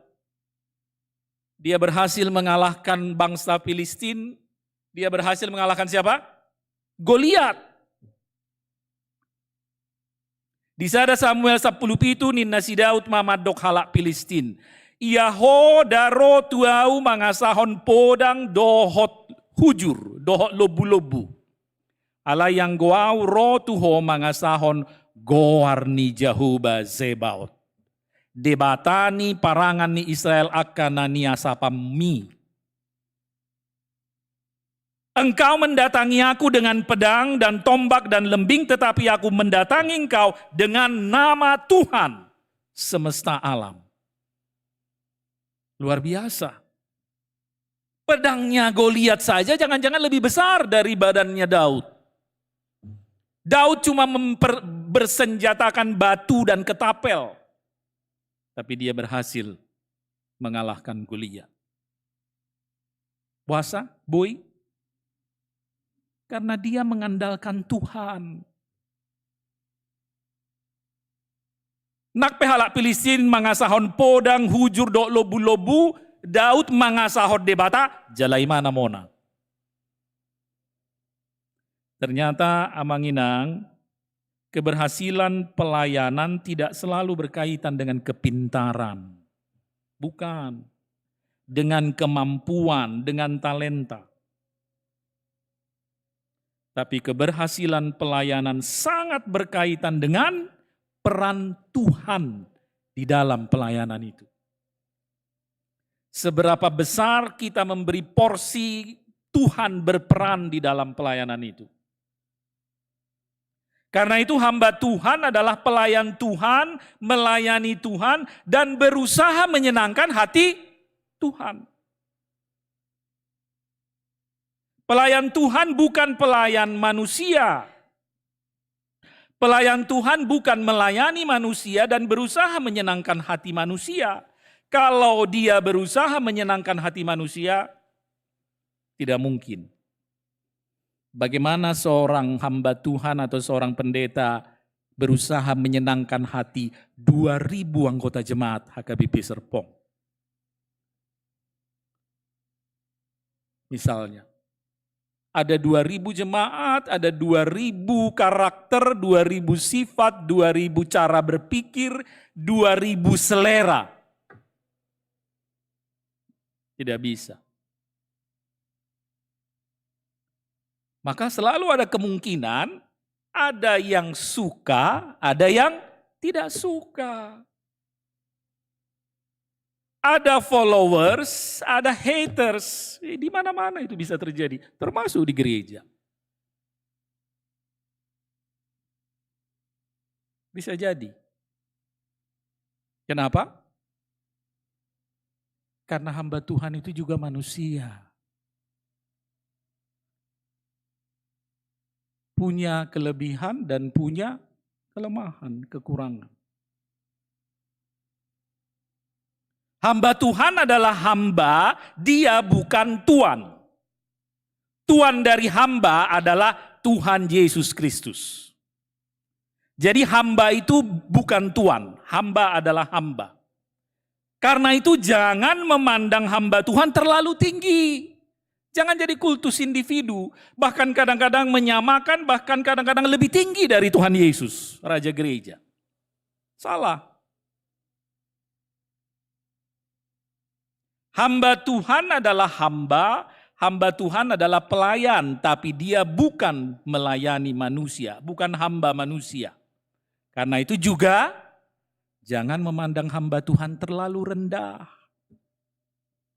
Dia berhasil mengalahkan bangsa Filistin. Dia berhasil mengalahkan siapa? Goliat. Di sada Samuel sampulu pitu ninna si Daud ma mandok halak Filistin: Ia ho da ro tu ahu mangasahon podang dohot hujur, dohot lombu-lombu. Alai anggo ahu ro tu ho mangasahon goar ni Jahowa Zebaot, Debata ni parangan ni Israel angka na niasapanmi. Engkau mendatangi aku dengan pedang dan tombak dan lembing, tetapi aku mendatangi engkau dengan nama Tuhan semesta alam. Luar biasa. Pedangnya Goliat saja jangan-jangan lebih besar dari badannya Daud. Daud cuma memper-, bersenjatakan batu dan ketapel, tapi dia berhasil mengalahkan Goliat. Boasa, boi? Karena dia mengandalkan Tuhan. Nang pe halak Pilistin mangasahon podang, hujur dohot lombu-lombu, Daud mangasahon Debata, jala imana monang. Ternyata, Amang Inang, keberhasilan pelayanan tidak selalu berkaitan dengan kepintaran. Bukan. Dengan kemampuan, dengan talenta. Tapi keberhasilan pelayanan sangat berkaitan dengan peran Tuhan di dalam pelayanan itu. Seberapa besar kita memberi porsi Tuhan berperan di dalam pelayanan itu. Karena itu, hamba Tuhan adalah pelayan Tuhan, melayani Tuhan, dan berusaha menyenangkan hati Tuhan. Pelayan Tuhan bukan pelayan manusia. Pelayan Tuhan bukan melayani manusia dan berusaha menyenangkan hati manusia. Kalau dia berusaha menyenangkan hati manusia, tidak mungkin. Bagaimana seorang hamba Tuhan atau seorang pendeta berusaha menyenangkan hati dua ribu anggota jemaat H K B P Serpong? Misalnya, ada dua ribu jemaat, ada dua ribu karakter, dua ribu sifat, dua ribu cara berpikir, dua ribu selera. Tidak bisa. Maka selalu ada kemungkinan ada yang suka, ada yang tidak suka. Ada followers, ada haters. Eh, di mana-mana itu bisa terjadi, termasuk di gereja. Bisa jadi. Kenapa? Karena hamba Tuhan itu juga manusia. Punya kelebihan dan punya kelemahan, kekurangan. Hamba Tuhan adalah hamba, dia bukan tuan. Tuan dari hamba adalah Tuhan Yesus Kristus. Jadi, hamba itu bukan tuan, hamba adalah hamba. Karena itu, jangan memandang hamba Tuhan terlalu tinggi. Jangan jadi kultus individu, bahkan kadang-kadang menyamakan, bahkan kadang-kadang lebih tinggi dari Tuhan Yesus, Raja Gereja. Salah. Hamba Tuhan adalah hamba, hamba Tuhan adalah pelayan, tapi dia bukan melayani manusia, bukan hamba manusia. Karena itu juga, jangan memandang hamba Tuhan terlalu rendah.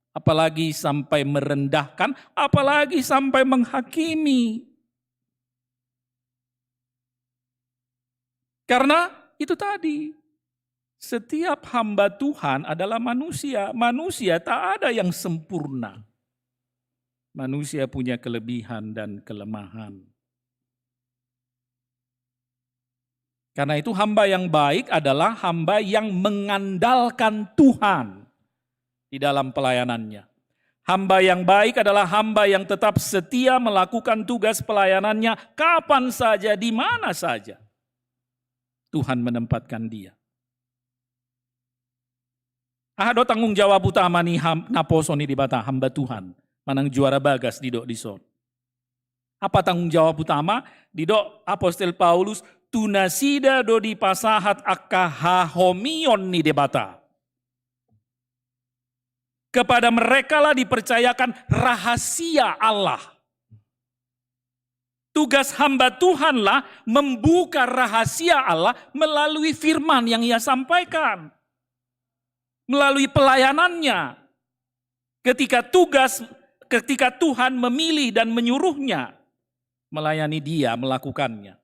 Apalagi sampai merendahkan, apalagi sampai menghakimi. Karena itu tadi, setiap hamba Tuhan adalah manusia. Manusia tak ada yang sempurna. Manusia punya kelebihan dan kelemahan. Karena itu, hamba yang baik adalah hamba yang mengandalkan Tuhan di dalam pelayanannya. Hamba yang baik adalah hamba yang tetap setia melakukan tugas pelayanannya kapan saja, di mana saja Tuhan menempatkan dia. Aha do tanggung jawab utama ni ham-, naposo ni Debata, hamba Tuhan, manang juara bagas didok dison? Apa tanggung jawab utama? Didok Apostel Paulus, tu nasida do dipasahat angka hahomion ni Debata. Kepada merekalah dipercayakan rahasia Allah. Tugas hamba Tuhanlah membuka rahasia Allah melalui firman yang Ia sampaikan, melalui pelayanannya. Ketika tugas, ketika Tuhan memilih dan menyuruhnya melayani Dia, melakukannya.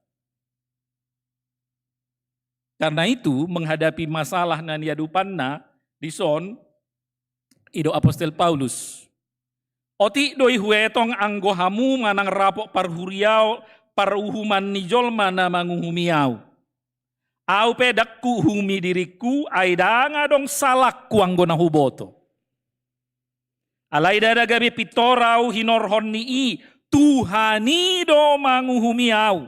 Karena itu, menghadapi masalah na niadopanna dison, didok Apostel Paulus, Otik do i huetong anggo hamu manang rapot parhuriao paruhuman ni jolma na manguhumi ahu. Ahu pe ndang huuhumi diringku, ai ndang adong salangku anggo na huboto. Alai ndada gabe pintor ahu hinorhon ni i, Tuhan i do manguhumi ahu.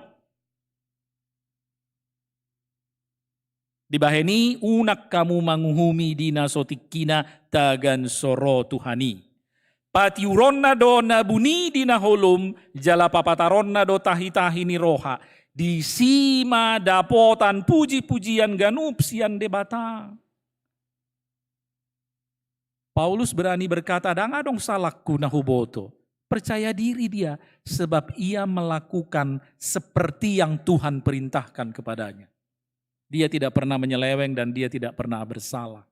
Dibahen i unang hamu manguhumi di na so tingkina tagan so ro Tuhan i. Patiuronna do na buni di na holom, jala papataronna do tahi-tahi ni roha. Disi ma dapotan puji-pujian ganup sian Debata. Paulus berani berkata, "Ndang adong salangku na huboto." Percaya diri dia, sebab ia melakukan seperti yang Tuhan perintahkan kepadanya. Dia tidak pernah menyeleweng dan dia tidak pernah bersalah.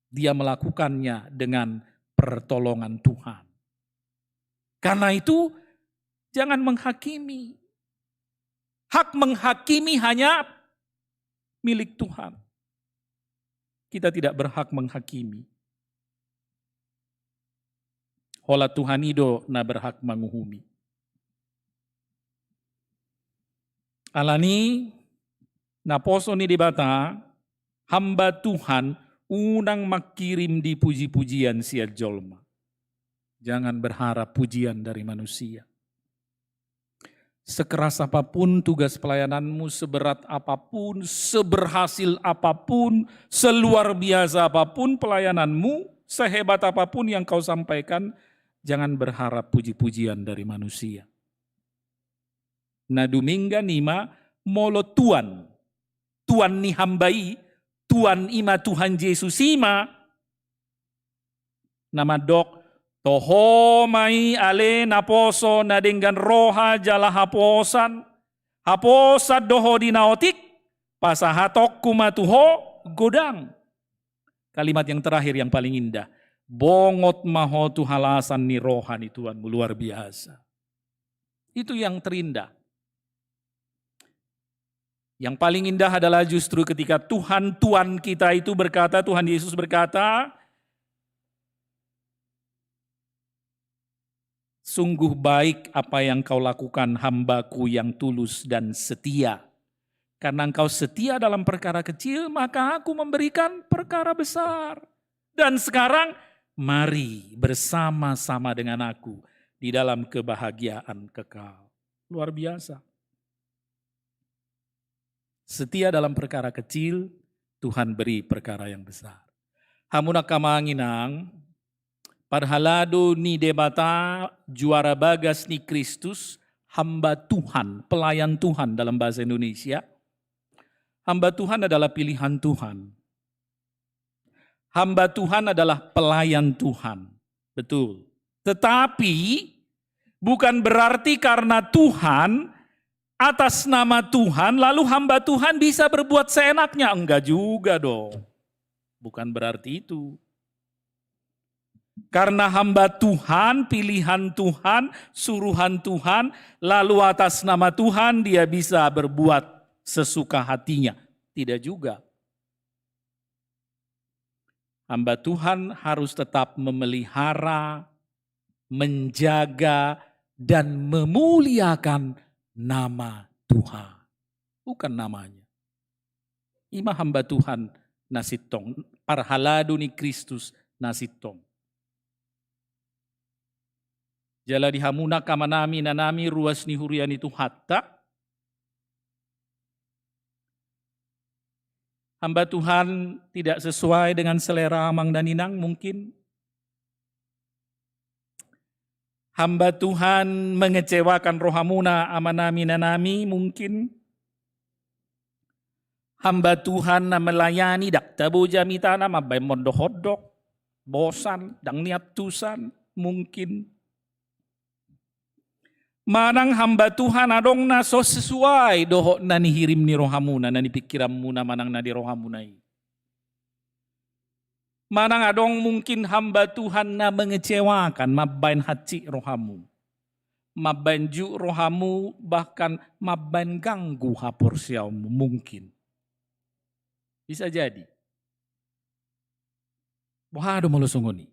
Dia melakukannya dengan pertolongan Tuhan. Karena itu, jangan menghakimi. Hak menghakimi hanya milik Tuhan. Kita tidak berhak menghakimi. Holan Tuhan i do na berhak manguhumi. Alani naposo ni Debata, hamba Tuhan unang mangkirim di puji-pujian sian jolma. Jangan berharap pujian dari manusia. Sekeras apapun tugas pelayananmu, seberat apapun, seberhasil apapun, seluar biasa apapun pelayananmu, sehebat apapun yang kau sampaikan, jangan berharap puji-pujian dari manusia. Na dumenggan i ma molo tuan, tuan ni hamba i, tuan i ma Tuhan Jesus i ma na mandok, toho ma i ale naposo na denggan roha jala haposan, haposan do ho di na otik, pasahatonku ma tu ho godang. Kalimat yang terakhir yang paling indah, bongot ma ho tu halasan ni roha ni tuanmu, luar biasa. Itu yang terindah. Yang paling indah adalah justru ketika Tuhan, Tuhan kita itu berkata, Tuhan Yesus berkata, "Sungguh baik apa yang kau lakukan, hamba-Ku yang tulus dan setia. Karena engkau setia dalam perkara kecil, maka Aku memberikan perkara besar. Dan sekarang, mari bersama-sama dengan Aku di dalam kebahagiaan kekal." Luar biasa. Setia dalam perkara kecil, Tuhan beri perkara yang besar. Hamu na amang inang, parhalado ni Debata, juara bagas ni Kristus, hamba Tuhan, pelayan Tuhan dalam bahasa Indonesia. Hamba Tuhan adalah pilihan Tuhan. Hamba Tuhan adalah pelayan Tuhan. Betul. Tetapi bukan berarti karena Tuhan, atas nama Tuhan, lalu hamba Tuhan bisa berbuat seenaknya. Enggak juga dong. Bukan berarti itu. Karena hamba Tuhan, pilihan Tuhan, suruhan Tuhan, lalu atas nama Tuhan dia bisa berbuat sesuka hatinya. Tidak juga. Hamba Tuhan harus tetap memelihara, menjaga, dan memuliakan nama Tuhan. Bukan namanya. I ma hamba Tuhan na sintong, parhalado ni Kristus na sintong. Jala di hamu na amang nami, inang nami, ruas ni huria ni Tuhanta, hamba Tuhan tidak sesuai dengan selera amang dan inang mungkin. Hamba Tuhan mengecewakan rohamuna, amang nami, inang nami, mungkin. Hamba Tuhan na melayani, ndang tabo jamitana, mambaen mondok-ondok, bosan, ndang niantusan, mungkin. Manang hamba Tuhan adong na so sesuai dohot na nihirim ni rohamuna, na nipingkiranmuna, manang na di rohamuna i. Manang adong mungkin hamba Tuhan na mengecewakan, mambaen hansit rohamu, mambaen juk rohamu, bahkan mambaen ganggu haporseaonmu, mungkin. Bisa jadi. Boha do molo songon i?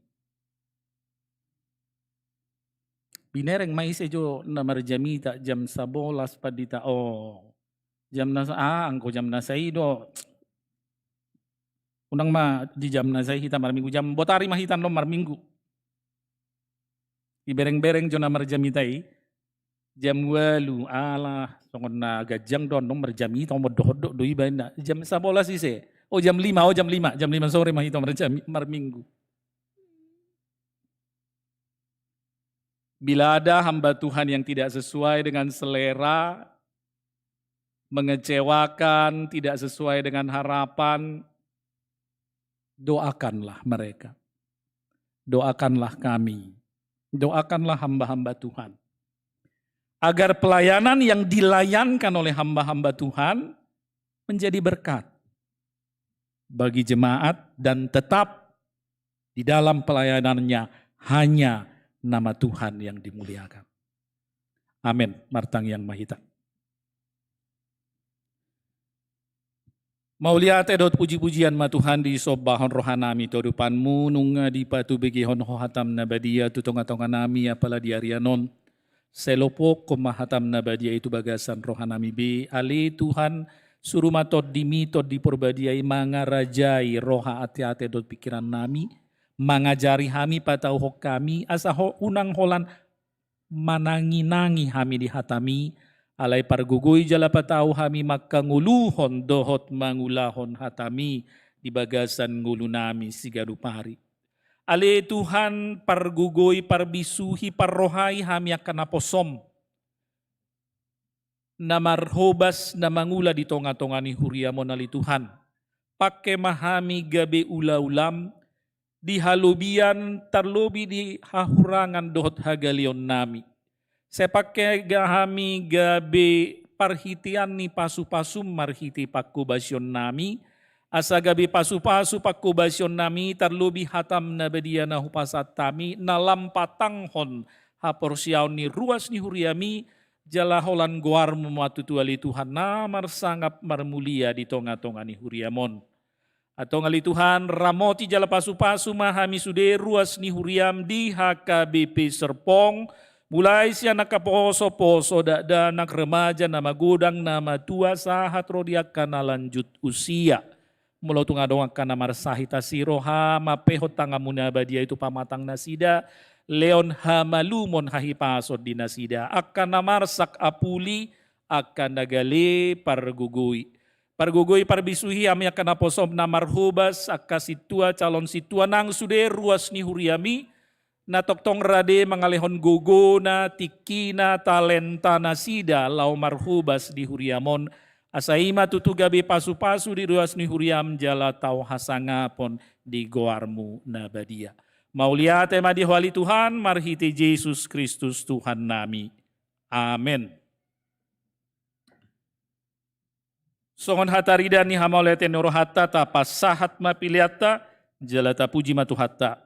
Binereng ma ise jo na marjamita jam sabolas pandita, o. Jam na sa-, ah, anggo jam na sai do. Unang ma di jam na sai hita marminggu, jam botari ma hita annon marminggu. Dibereng-bereng jo na marjamita i, jam ualu, alah, songon na ganjang do annon marjamita, on dohot do, do iba inna. Jam sabolas ise. O, jam lima, o, jam lima, jam lima sore ma hita marjami-, marminggu. Bila ada hamba Tuhan yang tidak sesuai dengan selera, mengecewakan, tidak sesuai dengan harapan, doakanlah mereka. Doakanlah kami. Doakanlah hamba-hamba Tuhan. Agar pelayanan yang dilayankan oleh hamba-hamba Tuhan menjadi berkat bagi jemaat dan tetap di dalam pelayanannya hanya nama Tuhan yang dimuliakan. Amin. Martangiang ma hita. Mauliate dohot puji-pujian ma Tuhan disombahon rohanami tu adopanMu, nunga dipatubegehon Ho hataM na badia tu tonga-tonganami, apala di arian on. Sai lopokhon ma hataM na badia i tu bagasan rohanami be, ale Tuhan, suru ma TondiMi, Tondi Porbadia i mangarajai roha, ate-ate dohot pingkirannami, mangajari hami, patauhon hami, asa ho-, unang holan manangi-nangi hami di hataMi, alai pargogoi jala patau hami mangkangoluhon dohot mangulahon hataMi di bagasan ngolunami siganup ari. Ale Tuhan, pargogoi, parbisuhi, parrohai hami angka naposoM na marhobas, na mangula di tonga-tonga ni huriaM on, ale Tuhan. Pangke ma hami gabe ula-ulaM di halobian, tarlobi di hahurangan dohot hagaleonnami. Sai pangke ga-, hami gabe parhitean ni pasu-pasuM marhite pangkobasionnami, asa gabe pasu-pasu pangkobasionnami, tarlobi hataM na badia na hupasahat hami, na lam patanghon haporseaon ni ruas ni huriaMi, jala holan goarMu ma tutu, ale Tuhan, na marsangap marmulia di tonga-tonga ni huriaM on. Antong ale Tuhan, ramoti jala pasu-pasu ma hami sude ruas ni huriaM di H K B P Serpong, mulai sian angka poso-poso, dakdanak, remaja, na magodang, na matua, sahat ro di angka na lanjut usia. Molo tung adong angka na marsahit asi roha, mampehon tanganMu na badia i tu pamatang nasida, lehon hamalumon, hahipason di nasida, angka na marsak apuli, angka na gale pargogoi. Pargogoi parbisuhi hami angka naposoM na marhobas, angka sintua, calon sintua nang sude ruas ni huriaMi, na tongtong rade mangalehon gogona, tingkina, talenta nasida laho marhobas di huriaM on, asa i ma tutu gabe pasu-pasu di ruas ni huriaM jala tau hasangapon di goarMu na badia. Mauliate ma di Ho ale Tuhan, marhite Jesus Kristus Tuhannami. Amen. Songon hataridan ni hamauliateon ni rohanta, tapasahat ma peleanta, jala tapuji ma Tuhanta.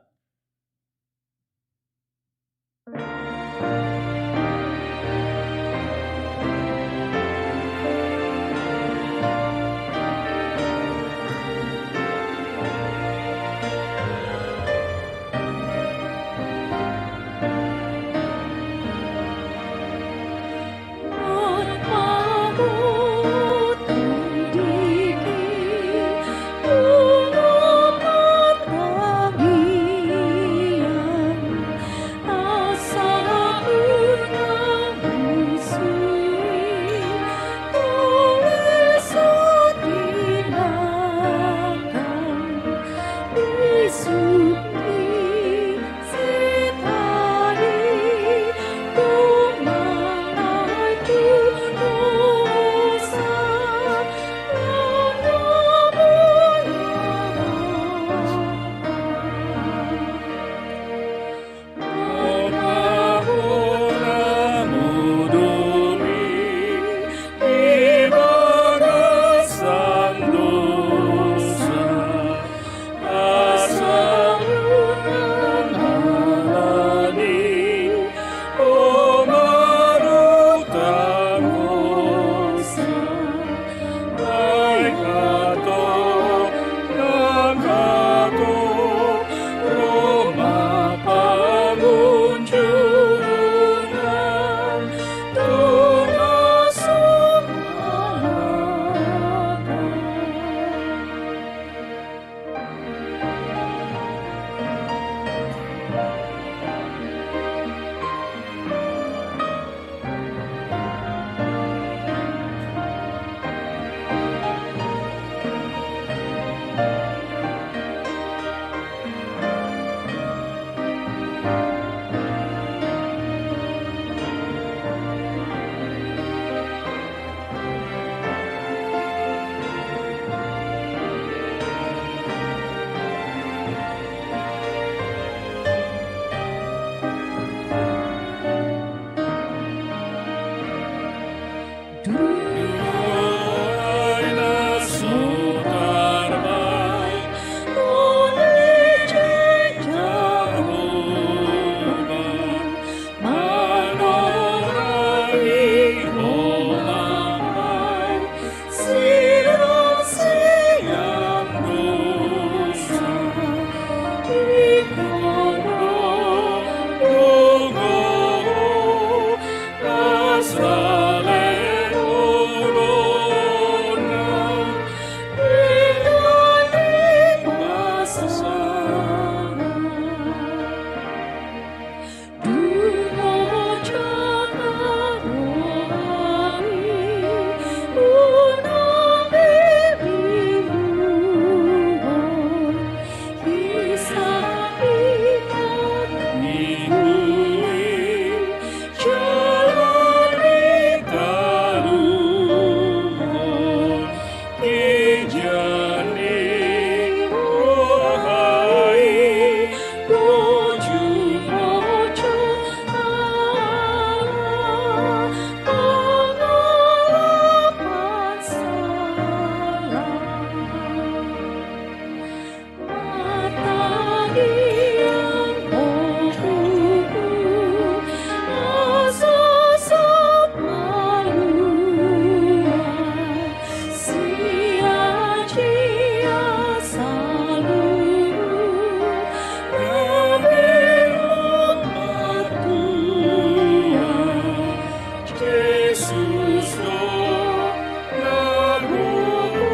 Jadi roha i, tuju ojo ala pangalapan sala. Jesus do na gogo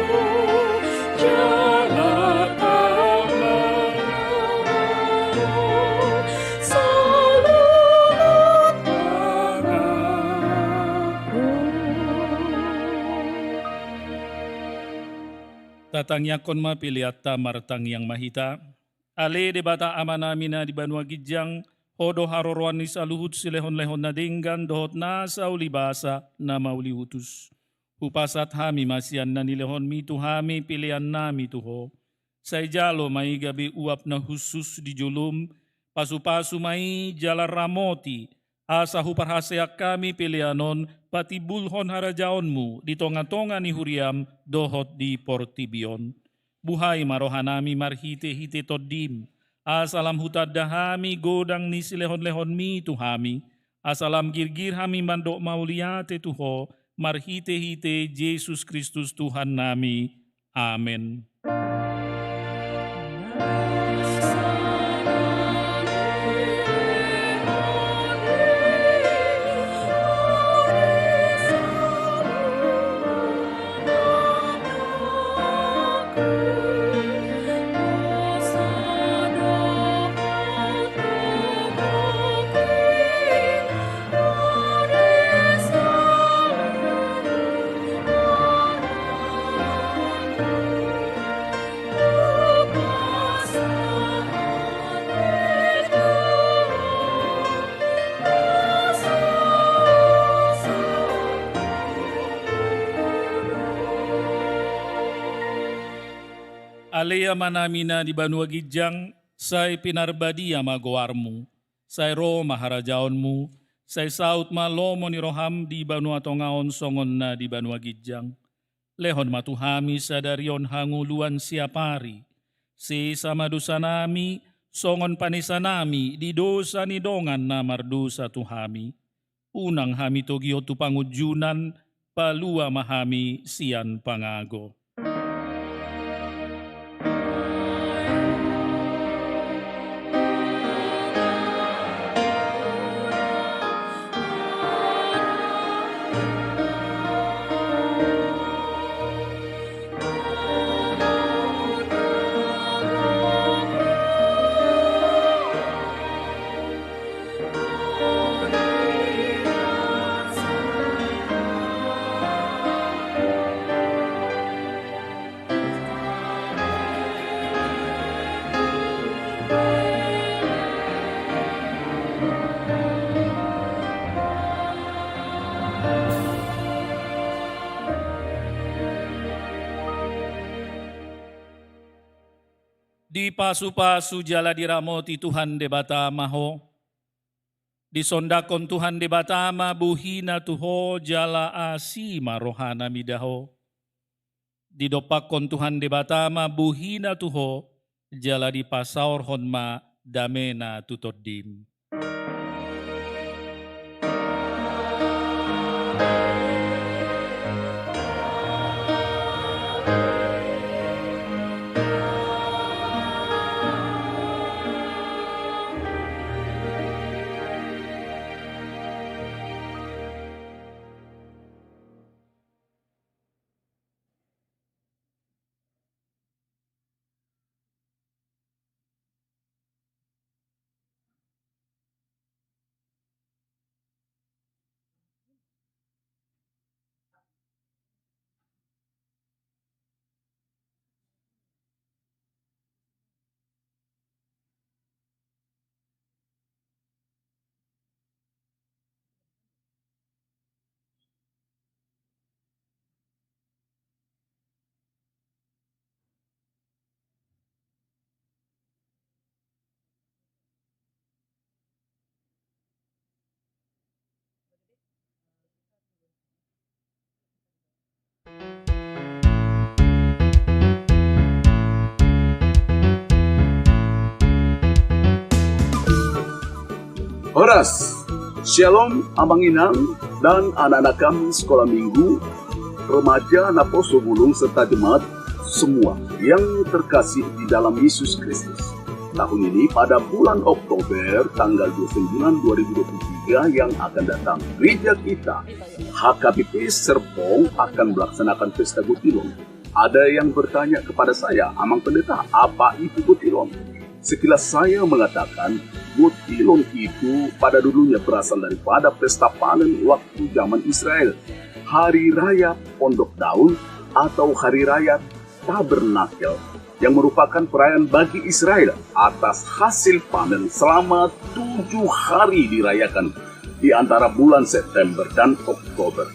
jala tama saluhut pangago. Tatangiangkon ma peleanta. Martangiang ma hita. Ale Debata Amanami na di banua ginjang, Ho do haroroan ni saluhut silehonlehon na denggan dohot nasa ulibasa na mauliutus. Hupasahat hami ma sian na nilehonmi tu hami peleannami tu Ho. Sai jalo ma i gabe uap na hushus di jolom, pasupasu ma i jala ramoti, asa huparhaseang hami pelean on patimbulhon harajaonmu di tongatonga ni huriam dohot di portibi on. Buhai ma rohanami marhitehite Tondim, asa lam hutanda hami godang ni silehonlehonmi tu hami, asa lam girgir hami mandok mauliate tu Ho, marhitehite Jesus Kristus Tuhannami. Amen. Ale Amanami na di banua ginjang, sai pinarbadia ma goarmu, sai ro ma harajaonmu, sai saut ma lomo ni roham di banua tonga on songon na di banua ginjang. Lehon ma tu hami sadari on hangoluan siapari. Sesa ma dosanami, songon panesanami di dosa ni dongan na mardosa tu hami. Unang hami togihon tu pangunjunan, palua ma hami sian pangago. Dipasupasu jala diramoti Tuhan Debata ma ho. Disondangkon Tuhan Debata ma bohina tu ho jala asi ma rohana mida ho. Didompakkon Tuhan Debata ma bohina tu ho, jala dipasaorhon ma damena tu tondim. Horas, Shalom Amang Inang dan anak-anak kami sekolah minggu, remaja, naposo bulung serta jemaat semua yang terkasih di dalam Yesus Kristus. Tahun ini pada bulan Oktober tanggal dua puluh sembilan dua ribu dua puluh tiga yang akan datang, gereja kita H K B P Serpong akan melaksanakan pesta Gotilon. Ada yang bertanya kepada saya, "Amang Pendeta, apa itu Gotilon?" Sekilas saya mengatakan, Gotilon itu pada dulunya berasal daripada pesta panen waktu zaman Israel, Hari Raya Pondok Daun atau Hari Raya Tabernakel, yang merupakan perayaan bagi Israel atas hasil panen selama tujuh hari dirayakan di antara bulan September dan Oktober.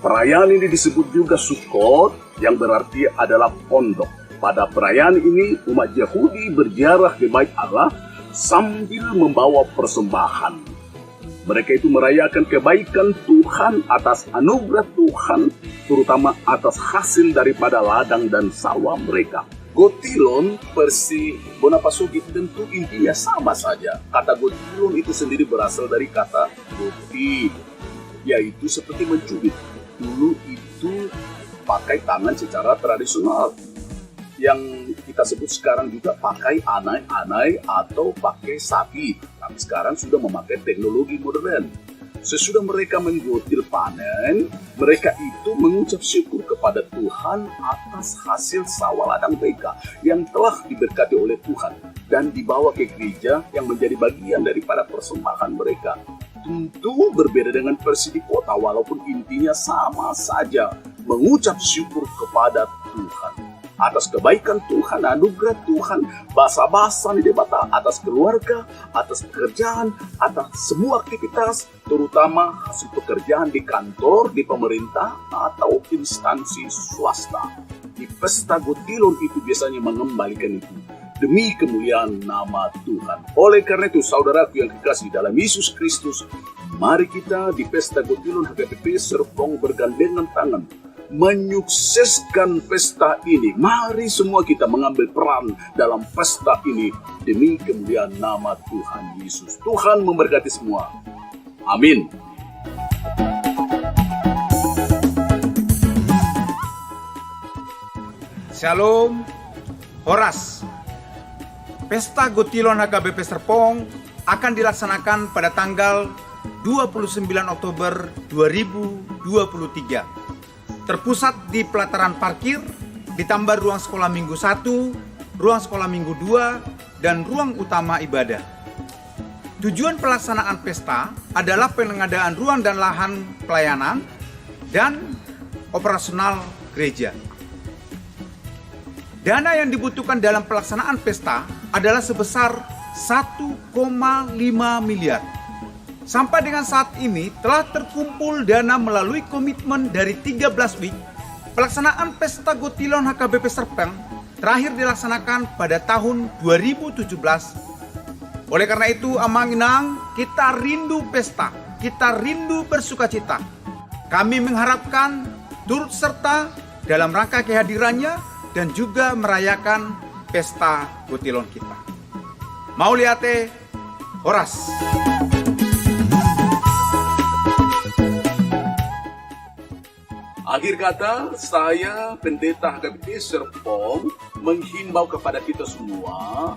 Perayaan ini disebut juga Sukkot, yang berarti adalah pondok. Pada perayaan ini, umat Yahudi berziarah ke Bait Allah sambil membawa persembahan. Mereka itu merayakan kebaikan Tuhan atas anugerah Tuhan, terutama atas hasil daripada ladang dan sawah mereka. Gotilon versi Bona Pasogit tentu intinya sama saja. Kata gotilon itu sendiri berasal dari kata gotil, yaitu seperti mencubit. Dulu itu pakai tangan secara tradisional, yang kita sebut sekarang juga pakai anai-anai atau pakai sapi, tapi sekarang sudah memakai teknologi modern. Sesudah mereka menggotil panen, mereka itu mengucap syukur kepada Tuhan atas hasil sawah ladang mereka yang telah diberkati oleh Tuhan dan dibawa ke gereja yang menjadi bagian daripada persembahan mereka. Tentu berbeda dengan versi di kota, walaupun intinya sama saja, mengucap syukur kepada Tuhan atas kebaikan Tuhan, anugerah Tuhan, basa-basa ni Debata, atas keluarga, atas pekerjaan, atas semua aktivitas, terutama hasil pekerjaan di kantor, di pemerintah, atau instansi swasta. Di pesta Gotilon itu biasanya mengembalikan itu demi kemuliaan nama Tuhan. Oleh karena itu, saudaraku yang kekasih dalam Yesus Kristus, mari kita di pesta Gotilon H K B P Serpong bergandengan tangan menyukseskan pesta ini. Mari semua kita mengambil peran dalam pesta ini demi kemuliaan nama Tuhan Yesus. Tuhan memberkati semua. Amin. Shalom. Horas. Pesta Gotilon H K B P Serpong akan dilaksanakan pada tanggal dua puluh sembilan Oktober dua ribu dua puluh tiga. Terpusat di pelataran parkir, ditambah ruang sekolah minggu satu, ruang sekolah minggu dua, dan ruang utama ibadah. Tujuan pelaksanaan pesta adalah pengadaan ruang dan lahan pelayanan dan operasional gereja. Dana yang dibutuhkan dalam pelaksanaan pesta adalah sebesar satu koma lima miliar. Sampai dengan saat ini telah terkumpul dana melalui komitmen dari tiga belas wijk. Pelaksanaan Pesta Gotilon H K B P Serpong terakhir dilaksanakan pada tahun dua ribu tujuh belas. Oleh karena itu, Amang Inang, kita rindu pesta, kita rindu bersukacita. Kami mengharapkan turut serta dalam rangka kehadirannya dan juga merayakan Pesta Gotilon kita. Mauliate, horas. Akhir kata, saya, Pendeta H K B P Serpong, menghimbau kepada kita semua,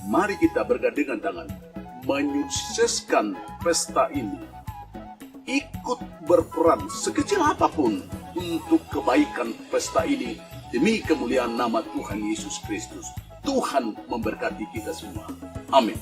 mari kita bergandengan tangan menyukseskan pesta ini. Ikut berperan sekecil apapun untuk kebaikan pesta ini demi kemuliaan nama Tuhan Yesus Kristus. Tuhan memberkati kita semua. Amin.